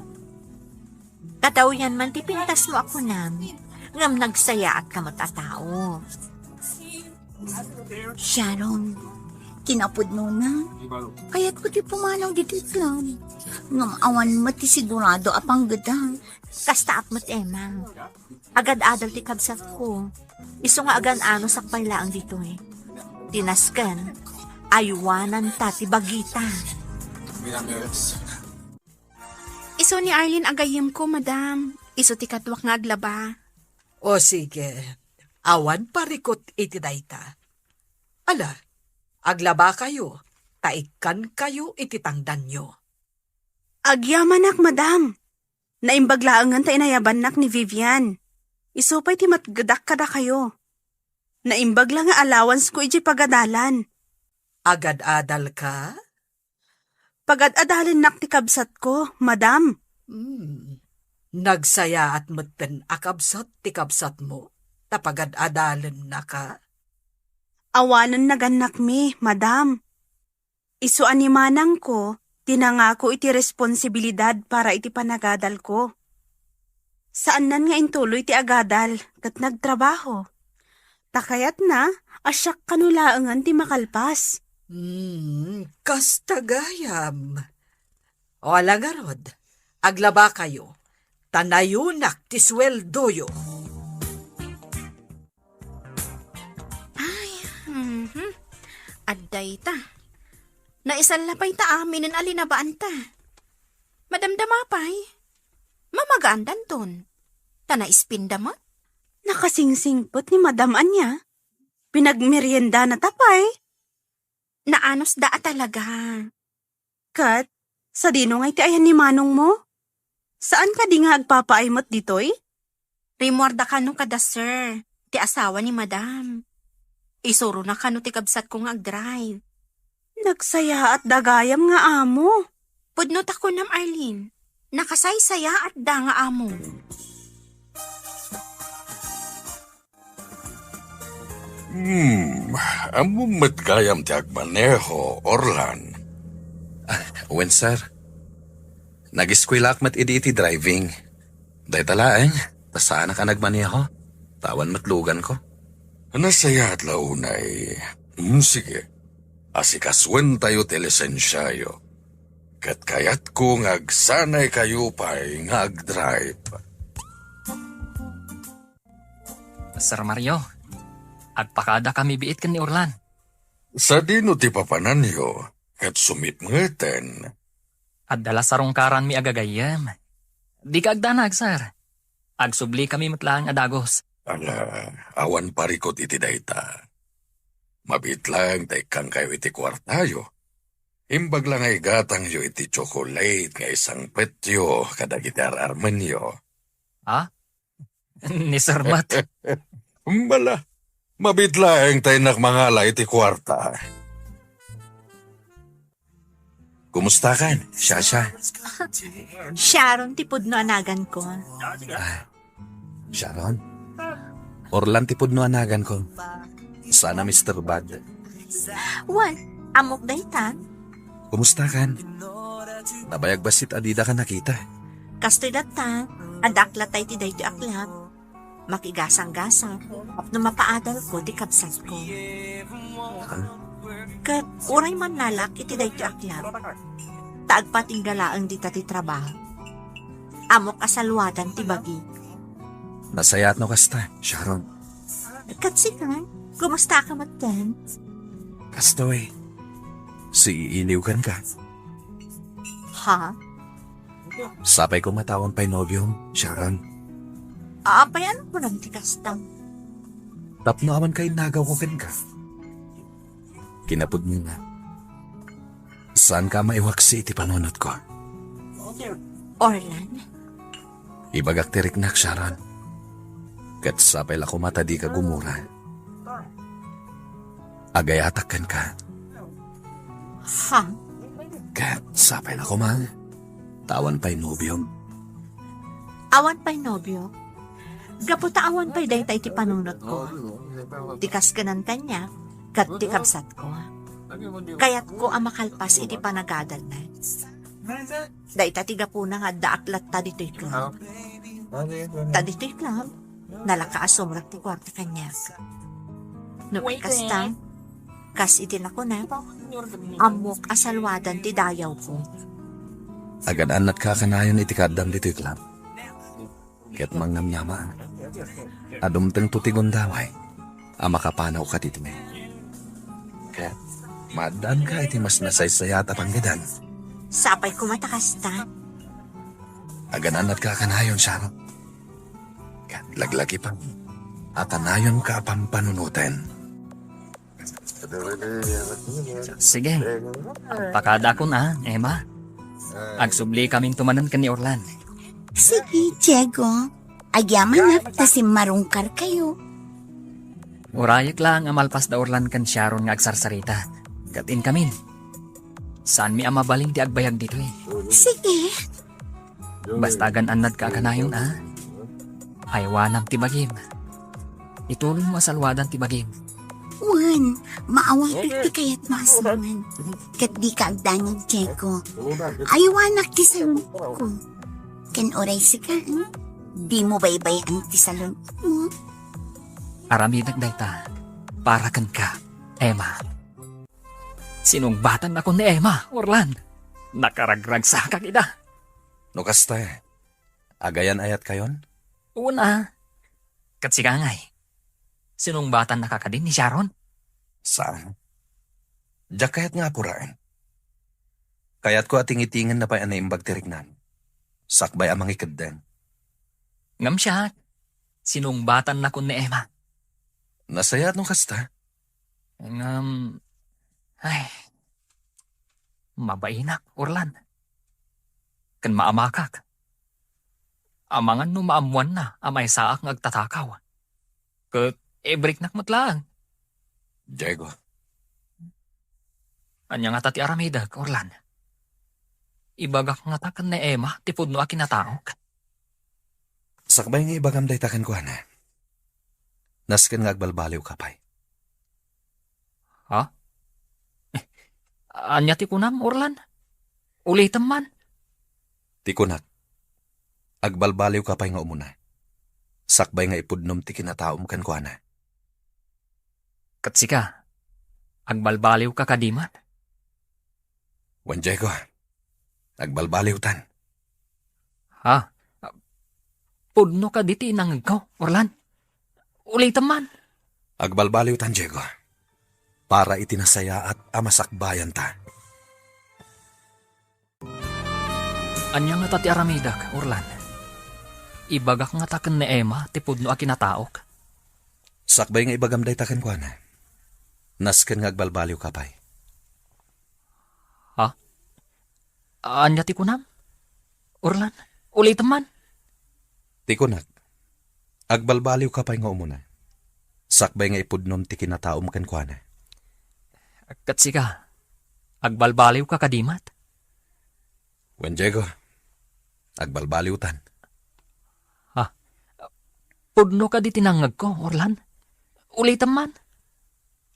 Kadawyan man ti pintasmo a kunam, ngem nagsayaatka met a tao. Sharon, kinapudnona, kayatko ti pumanaw ditoy club. Ngem awan met ti sigurado a panggeda. Kastaak met, Emma. Agad-adal ti kabsatko. Isu nga agan-anosak pay laeng ditoy. Tinasken, aywananta ti bagita. Isu ni Arlene a gayyemko, madam. Isu ti kaduak nga aglaba. O sige, awan parikut iti dayta. Ala, aglabakayo, ta ikkankayo iti tangdanyo. Agyamanak, madam. Naimbag laengen ta inayabannak ni Vivian. Isu pay ti matgedak kadakayo. Naimbag la nga allowanceko idiay pagadalan. Agad-adalka? Pagad-adalennak ti kabsatko, madam. Hmm. Nagsayaat metten a kabsat ti kabsatmo, ta pagad-adalennaka? Awanen nagannakmi, madam. Isu a ni manangko ti nangako iti responsibilidad para iti panagadalko. Saannan nga intuloy ti agadal ket nagtrabaho. Ta kayatna a siak kano laengen ti makalpas. Hmm, kasta gayam. O ala ngarud, aglabakayo, ta nayonak ti sueldoyo. Ay, mhm. Adda ita. Naisalla pay ta aminen a linabaanta. Madamdama pay. Mamagaan danton. Ta naispinda met. Nakasingsingpet ni Madam ania? Pinagmeriendana ta pay? Naanusda a talaga. Ket, sadino nga iti ayan ni manongmo? Saan kadi nga agpapaay met ditoy? Rimmuarda kano kada sir, ti asawa ni madam. Isurona kano ti kabsatko nga agdrive. Nagsayaatda gayam nga amo. Pudno ta kunam, Arlene. Nakasaysayaatda nga amo. Hmm, ammom met gayam ti agmaneho, Orlan? Ah, wen, sir. Nag-eskuelaak met idi iti driving. Dayta laeng, ta saanak a nagmaneho. Awan met luganko. Nasayaat la unay. Hmm, sige. Asikasuentayo ti lisensiayo. Ket kayatko nga agsanaykayo pay nga agdrive. Sir Mario, agpakadakami biit ken ni Orlan. Sadino ti papananyo? Ket sumipngeten. Adda la sarungkaranmi a gagayyem. Dika agdanag, sir. Agsublikami met laeng a dagus. Ala, awan parikut iti dayta. Mabiit laeng ta ikkankayo iti kuartayo. Imbag la nga igatangyo iti tsokolate nga isangpetyo kadagiti ar-armenyo. Ha? Ni Sir Mat. Bala, mabiit laeng ta innak mangala iti kuarta. Kumustakan, Shasha? Sharon ti pudno a naganko. Ah, Sharon? Orlan ti pudno a naganko. Sana, Mister Bad. Wen, ammok dayta. Kumustakan? Nabayag bassit a didaka nakita. Kastoy latta, adda ak latta iti daytoy a club. Makigasanggasang, tapno mapaadalko ti kabsatko. Ah? Ket uray mannalak iti daytoy a club, ta agpatingga laeng dita ti trabaho. Ammok a saluadan ti bagi. Nasayaat no kasta, Sharon. Ket sika, kumusta ka met ken? Kastoy, siiiliw kenka. Ha? Sapay koma ta awan pay nobiom, Sharon. Apay, ano kunam ti kasta? Tapno awan kainnagawko kenka. Kinapudnona, saanka a maiwaksi iti panunotko. Orlan? Ibagak ti riknak, Sharon. Ket sapay la koma ta dika gumura. Agayatak kenka. Ha? Ket sapay la koma ta awan pay nobiom. Awan pay nobio? Gapu ta awan pay dayta iti panunotko. Ti kaskenan kaniak, ket ti kabsatko. Kayatko a makalpas iti panagadalna. Dayta ti gapuna nga addaak latta ditoy club. Ta ditoy club, nalaka a sumrek ti kuarta kaniak. No kasta, kas iti nakunak, ammok a saluadan ti dayawko. Agan-annatka a kanayon iti kaaddam ditoy club. Ket mangnamnama, a dumtengto ti gundaway a makapanawka ditoy. Ket maaddaanka iti mas nasaysayaat a panggedan. Sapay koma ta kasta. Agan-annatka a kanayon, Sharon. Ket laglagipan a kanayonka a pampanunoten. Sige. Agpakadakon a, Emma. Agsubli kaminto manen ken ni Orlan. Sige, Diego. Agyamanak ta simmarungkarkayo. Urayek laeng a malpas da Orlan ken Sharon nga agsarsarita. Ket inkamin. Saanmi a mabalin ti agbayag ditoy. Sige. Basta agan-annadka a kanayon, a? Aywanam ti bagim. Itulongmo a saluadan ti bagim. Wen, maawatek ti kayatmo a sawen. Ket dika agdanag, Diego. Aywanak ti salunetko. Ken uray sika, eh? Dimo baybay-an ti salunetmo. Aramidek dayta para kenka, Emma. Sinungbatannakon ni Emma, Orlan. Nakaragragsakak ida. No kasta, agayan-ayatkayon? Una, ket sika ngay, sinungbatannaka kadi ni Sharon? Saan? Diak kayat nga apuraen. Kayatko a tingitingenna pay a naimbag ti riknan. Sakbay a mangikeddeng. Ngem siak, sinungbatannakon ni Emma. Nasayaat no kasta? Ngem, Ay, mabainak, Orlan. Ken maamakak. Amangan no maammoanna a maysaak nga agtatakaw. Ket ibriknak met laeng. Diego. Ania ngata ti aramidek, Orlan? Ibagak ngata ken ni Emma ti pudno a kinataok? Sakbay nga ibagam dayta kenkuana, nasken nga agbalbaliwka pay. Ha? Ania ti kunam, Orlan? Ulitem man. Ti kunak, agbalbaliwka pay nga umuna, sakbay nga ipudnom ti kinataom kenkuana. Ket sika, agbalbaliwka kadi met? Wen, Diego, agbalbaliwtan. Ha? Pudno kadi ti inangegko, Orlan? Ulitem man. Agbalbaliwtan, Diego, para iti nasayaat a masakbayanta. Ania ngata ti aramidek, Orlan? Ibagak ngata ken ni Emma ti pudno a kinataok? Sakbay nga ibagam dayta kenkuana, nasken nga agbalbaliwka pay. Ha? Ania ti kunam? Orlan, ulitem man. Ti kunak, agbalbaliwka pay nga umuna, sakbay nga ipudnom ti kinataom kenkuana. Ket sika, agbalbaliwka kadi met? Wen, Diego, agbalbaliwtan. Ha? Pudno kadi ti nangngegko, Orlan? Ulitem man.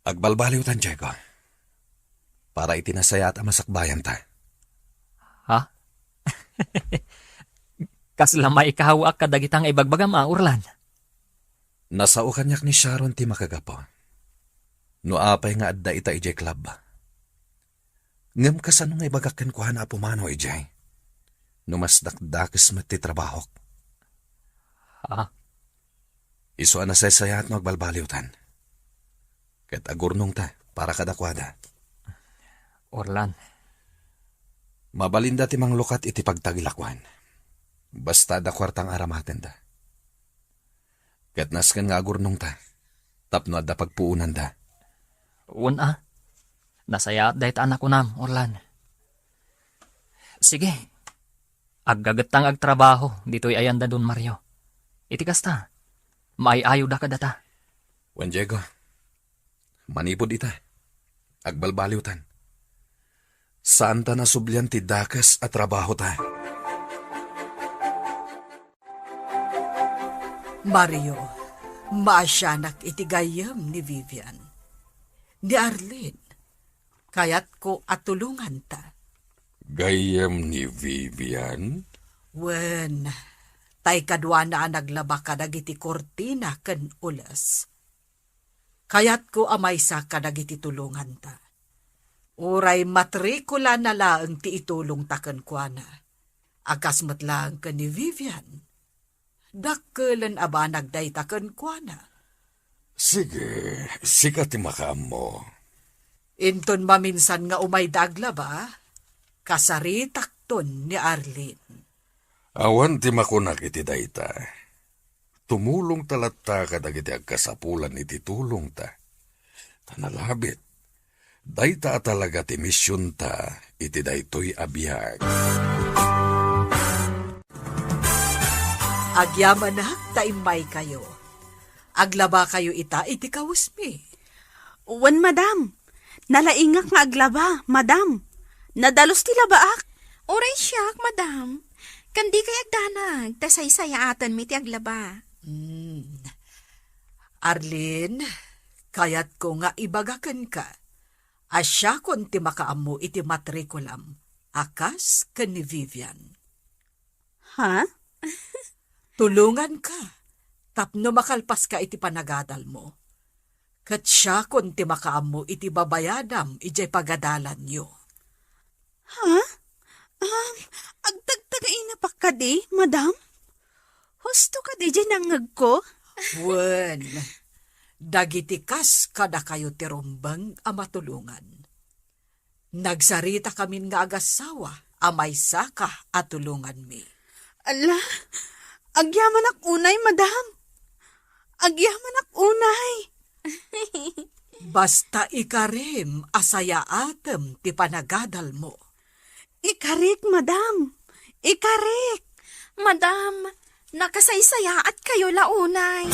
Agbalbaliwtan, Diego, para iti nasayaat a masakbayanta. Ha? Kasla maikawaak kadagita nga ibagbagam a, Orlan? Nasao kaniak ni Sharon ti makagapu. No apay nga adda ita idiay club. Ngem kasano nga ibagak kenkuana a pumanaw idiay no mas dakdakes met ti trabahok? Ha? Isu a nasaysayaat no agbalbaliwtan. Ket agurnongta para kadakuada. Orlan. Mabalinda ti manglukat iti pagtagilakuan. Basta adda kuarta nga aramatenda. Ket nasken nga agurnongta tapno adda pagpuonanda. Wen a, nasayaat dayta a nakunam, Orlan. Sige, aggagetta nga agtrabaho ditoy ayan da Don Mario. Iti kasta, maay-ayoda kadata. Wen, Diego, manipud ita, agbalbaliwtan. Saanta nasublian ti dakes a trabahota. Mario, maasianak iti gayyem ni Vivian. Ni Arlene, kayatko a tulonganta. Gayyem ni Vivian? Wen, tay kaduana a naglaba kadagiti kurtina ken ules. Kayatko a maysa kadagiti tulonganta. Uray matrikulana laeng ti itulongta kenkuana, a kas met laeng ken ni Vivian. Dakkelen a banag dayta kenkuana. Sige, sika ti makaammo. Inton maminsan nga umayda aglaba, kasaritakton ni Arlene. Awan ti makunak iti dayta. Tumulongta latta kadagiti agkasapulan iti tulongta. Ta nalabit, dayta a talaga ti misionta iti daytoy a biag. Agyamanak ta immaykayo. Aglabakayo ita iti kawesmi. Wen, madam. Nalaingak nga aglaba, madam. Nadalus ti labaak. Uray siak, madam. Ken dikay agdanag, ta saysayaatenmi ti aglaba. Hmm. Arlene, kayatko nga ibaga kenka a siakon ti makaammo iti matrikulam a kas ken ni Vivian. Ha? Tulonganka tapno makalpaska iti panagadalmo. Ket siakon ti makaammo iti babayadam idiay pagadalanyo. Ha? Um, agtagtagainapak kadi, madam? Husto kadi diay nangngegko? Wen, dagiti kas kadakayo ti rumbeng a matulongan. Nagsaritakamin nga agassawa a maysaka a tulonganmi. Ala, agyamanak unay, madam. Agyamanak unay. Basta ikarim a sayaatem ti panagadalmo. Ikarik, madam. Ikarik. Madam, nakasaysayaat kayo la unay.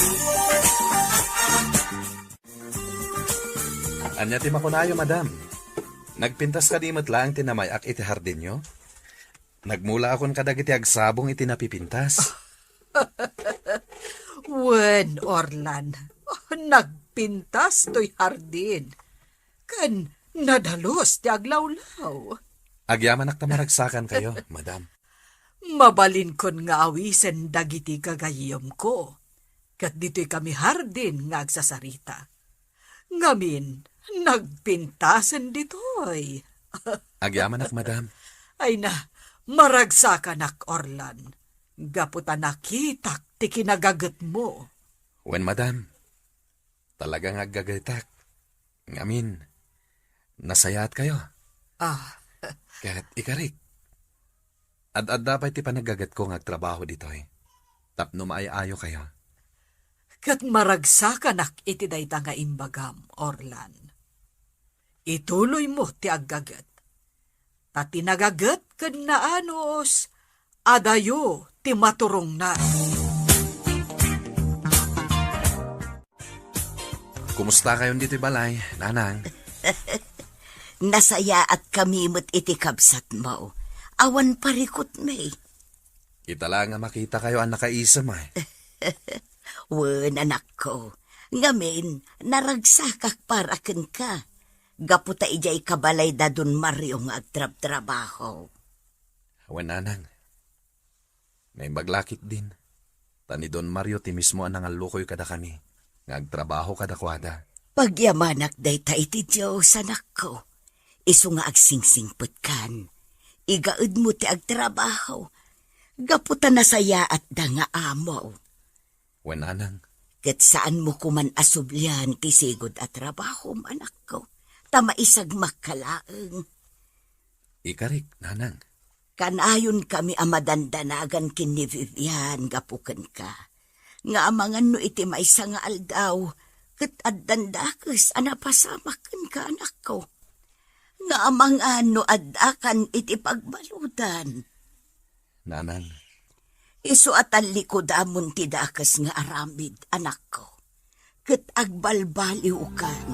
Ania ti makunayo, madam? Nagpintas kadi met laeng ti namay-ak iti hardinyo? Nagmulaakon kadagiti agsabong iti napipintas. Wen, Orlan, nagpintas toy hardin. Ken nadalus ti aglawlaw. Agyamanak ta maragsakankayo, madam. Mabalinkon nga awisen dagiti gagayyemko, ket ditoy kami hardin nga agsasarita. Ngamin, nagpintasen ditoy. Agyamanak, madam. Ay na, maragsakanak, Orlan. Gapu ta nakitak ti kinagagetmo. Wen, madam. Talaga nga aggagetak. Ngamin, nasayaatkayo. Ah. Ket ikarik, ad-adda pay ti panaggagetko nga agtrabaho ditoy tapno maay-ayokayo. Ket maragsakanak iti dayta nga imbagam, Orlan. Ituloymo ti aggaget. Ta ti nagaget ken naanus, adayo ti maturongna. Kumusta kayon ditoy balay, nanang? Nasayaat kami met iti kabsatmo. Awan parikutmi. Ita la nga makitakayo a nakaisem, ay. Wen, anakko. Ngamin, naragsakak para kenka. Gapu ta idiay kabalay da Don Mario nga agtrabtrabaho. Wen, nanang. Naimbag la ketdin. Ta ni Don Mario ti mismo a nangallukoy kadakami nga agtrabaho kadakuada. Pagyamanak dayta iti Dios, anakko. Isu nga agsingsingpetkan. Igaedmo ti agtrabaho. Gapu ta nasayaatda nga amo. Wen, nanang. Ket saanmo koman a sublian ti sigud a trabahom, anakko. Ta maisagmakka laeng. Ikarik, nanang. Kanayonkami a madandanagan ken ni Vivian gapu kenka. Nga amangan no iti maysa nga aldaw, ket addan dakes a napasamak kenka, anakko. Nga amangan no addakan iti pagbaludan. Nanang. Isu a tallikudamon ti dakes nga aramid, anakko. Ket agbalbaliwkan.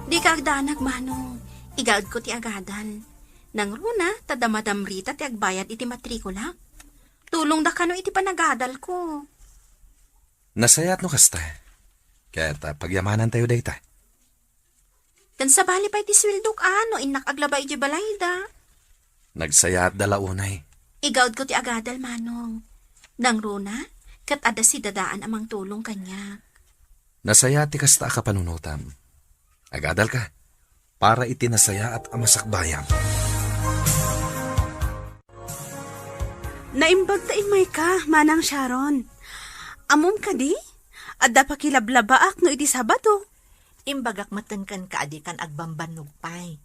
Dika agdanag, Manong. Igaedko ti agadal. Nangruna, ta da Madam Rita ti agbayad iti matrikulak. Tulongda kano iti panagadalko. Nasayaat no kasta. Ket, ah, pagyamanantayo dayta. Ken sabali pay ti sueldok a no innak aglaba idiay balayda. Nagsayaatda la unay. Igaudko ti agadal, Manong. Nangruna, ket adda sidadaan a mangtulong kaniak. Nasayaat ti kasta a kapanunotam. Agadalka para iti nasayaat a masakbayam. Naimbag ta immayka, Manang Sharon. Ammom kadi? Adda pakilablabaak no iti Sabado. Imbagak metten kenka a dikan agbambannog pay.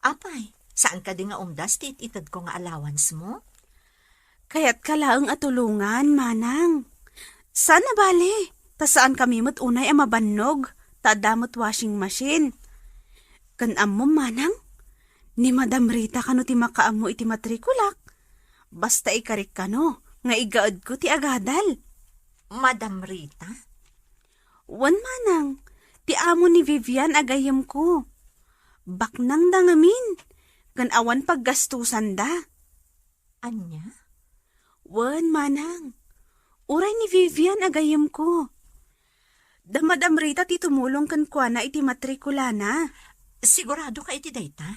Apay, saan kadi nga umdas ti it-itedko nga allowance mo? Kayatka laeng a tulongan, Manang. Saan a bale, ta saankami met unay a mabannog, ta adda met washing machine. Ken ammom, Manang, ni Madam Rita kano ti makaammo iti matrikulak. Basta ikarik kano nga igaedko ti agadal. Madam Rita? Wen, Manang, ti amo ni Vivian a gayyemko. Baknangda ngamin, ken awan paggastusanda. Ania? Wen, Manang. Uray ni Vivian a gayyemko. Da Madam Rita ti tumulong kenkuana iti matrikulana. Sigurado ka iti dayta?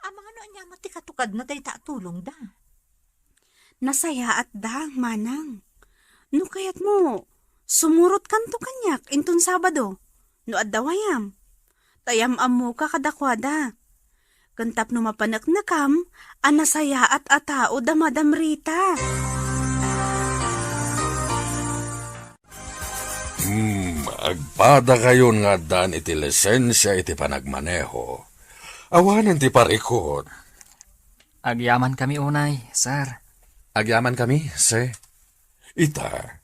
Amangan no ania met ti katukadna dayta a tulongda. Nasayaatda, Manang. No kayatmo, sumurotkanto kaniak inton Sabado, no adda wayam. Ta yam-ammoka kadakuada. Ken tapno mapaneknekam a nasayaat a tao da Madam Rita. Hmm, agpadakayon nga addaan iti lisensia iti panagmaneho. Awanen ti parikut. Agyamankami unay, sir. Agyamankami, sir. Ita,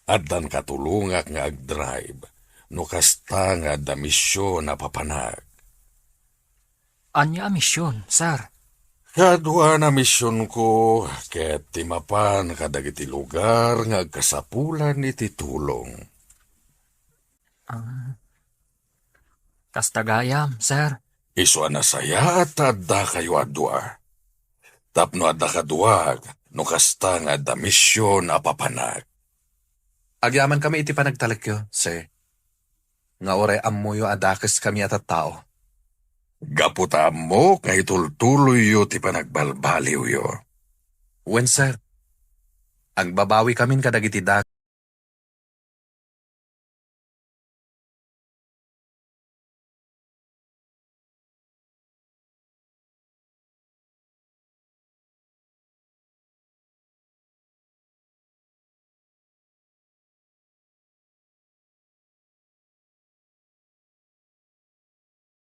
Addan katulongak nga agdrive, no kasta nga adda mision a papanak. Ania a mision, sir? Kaduan a misionko ket ti mapan kadagiti lugar nga agkasapulan iti tulong. Ah, kasta gayam, sir. Isu a nasayaat ta addakayo a dua. Tapno adda kaduak, no kasta nga adda mision a papanak. Agyamankami iti panagtalekyo, sir. Nga uray ammoyo a dakeskami a tattao. Gapu ta ammok nga itultuloyyo ti panagbalbaliwyo. Wen, sir. Agbabawikamin kadagiti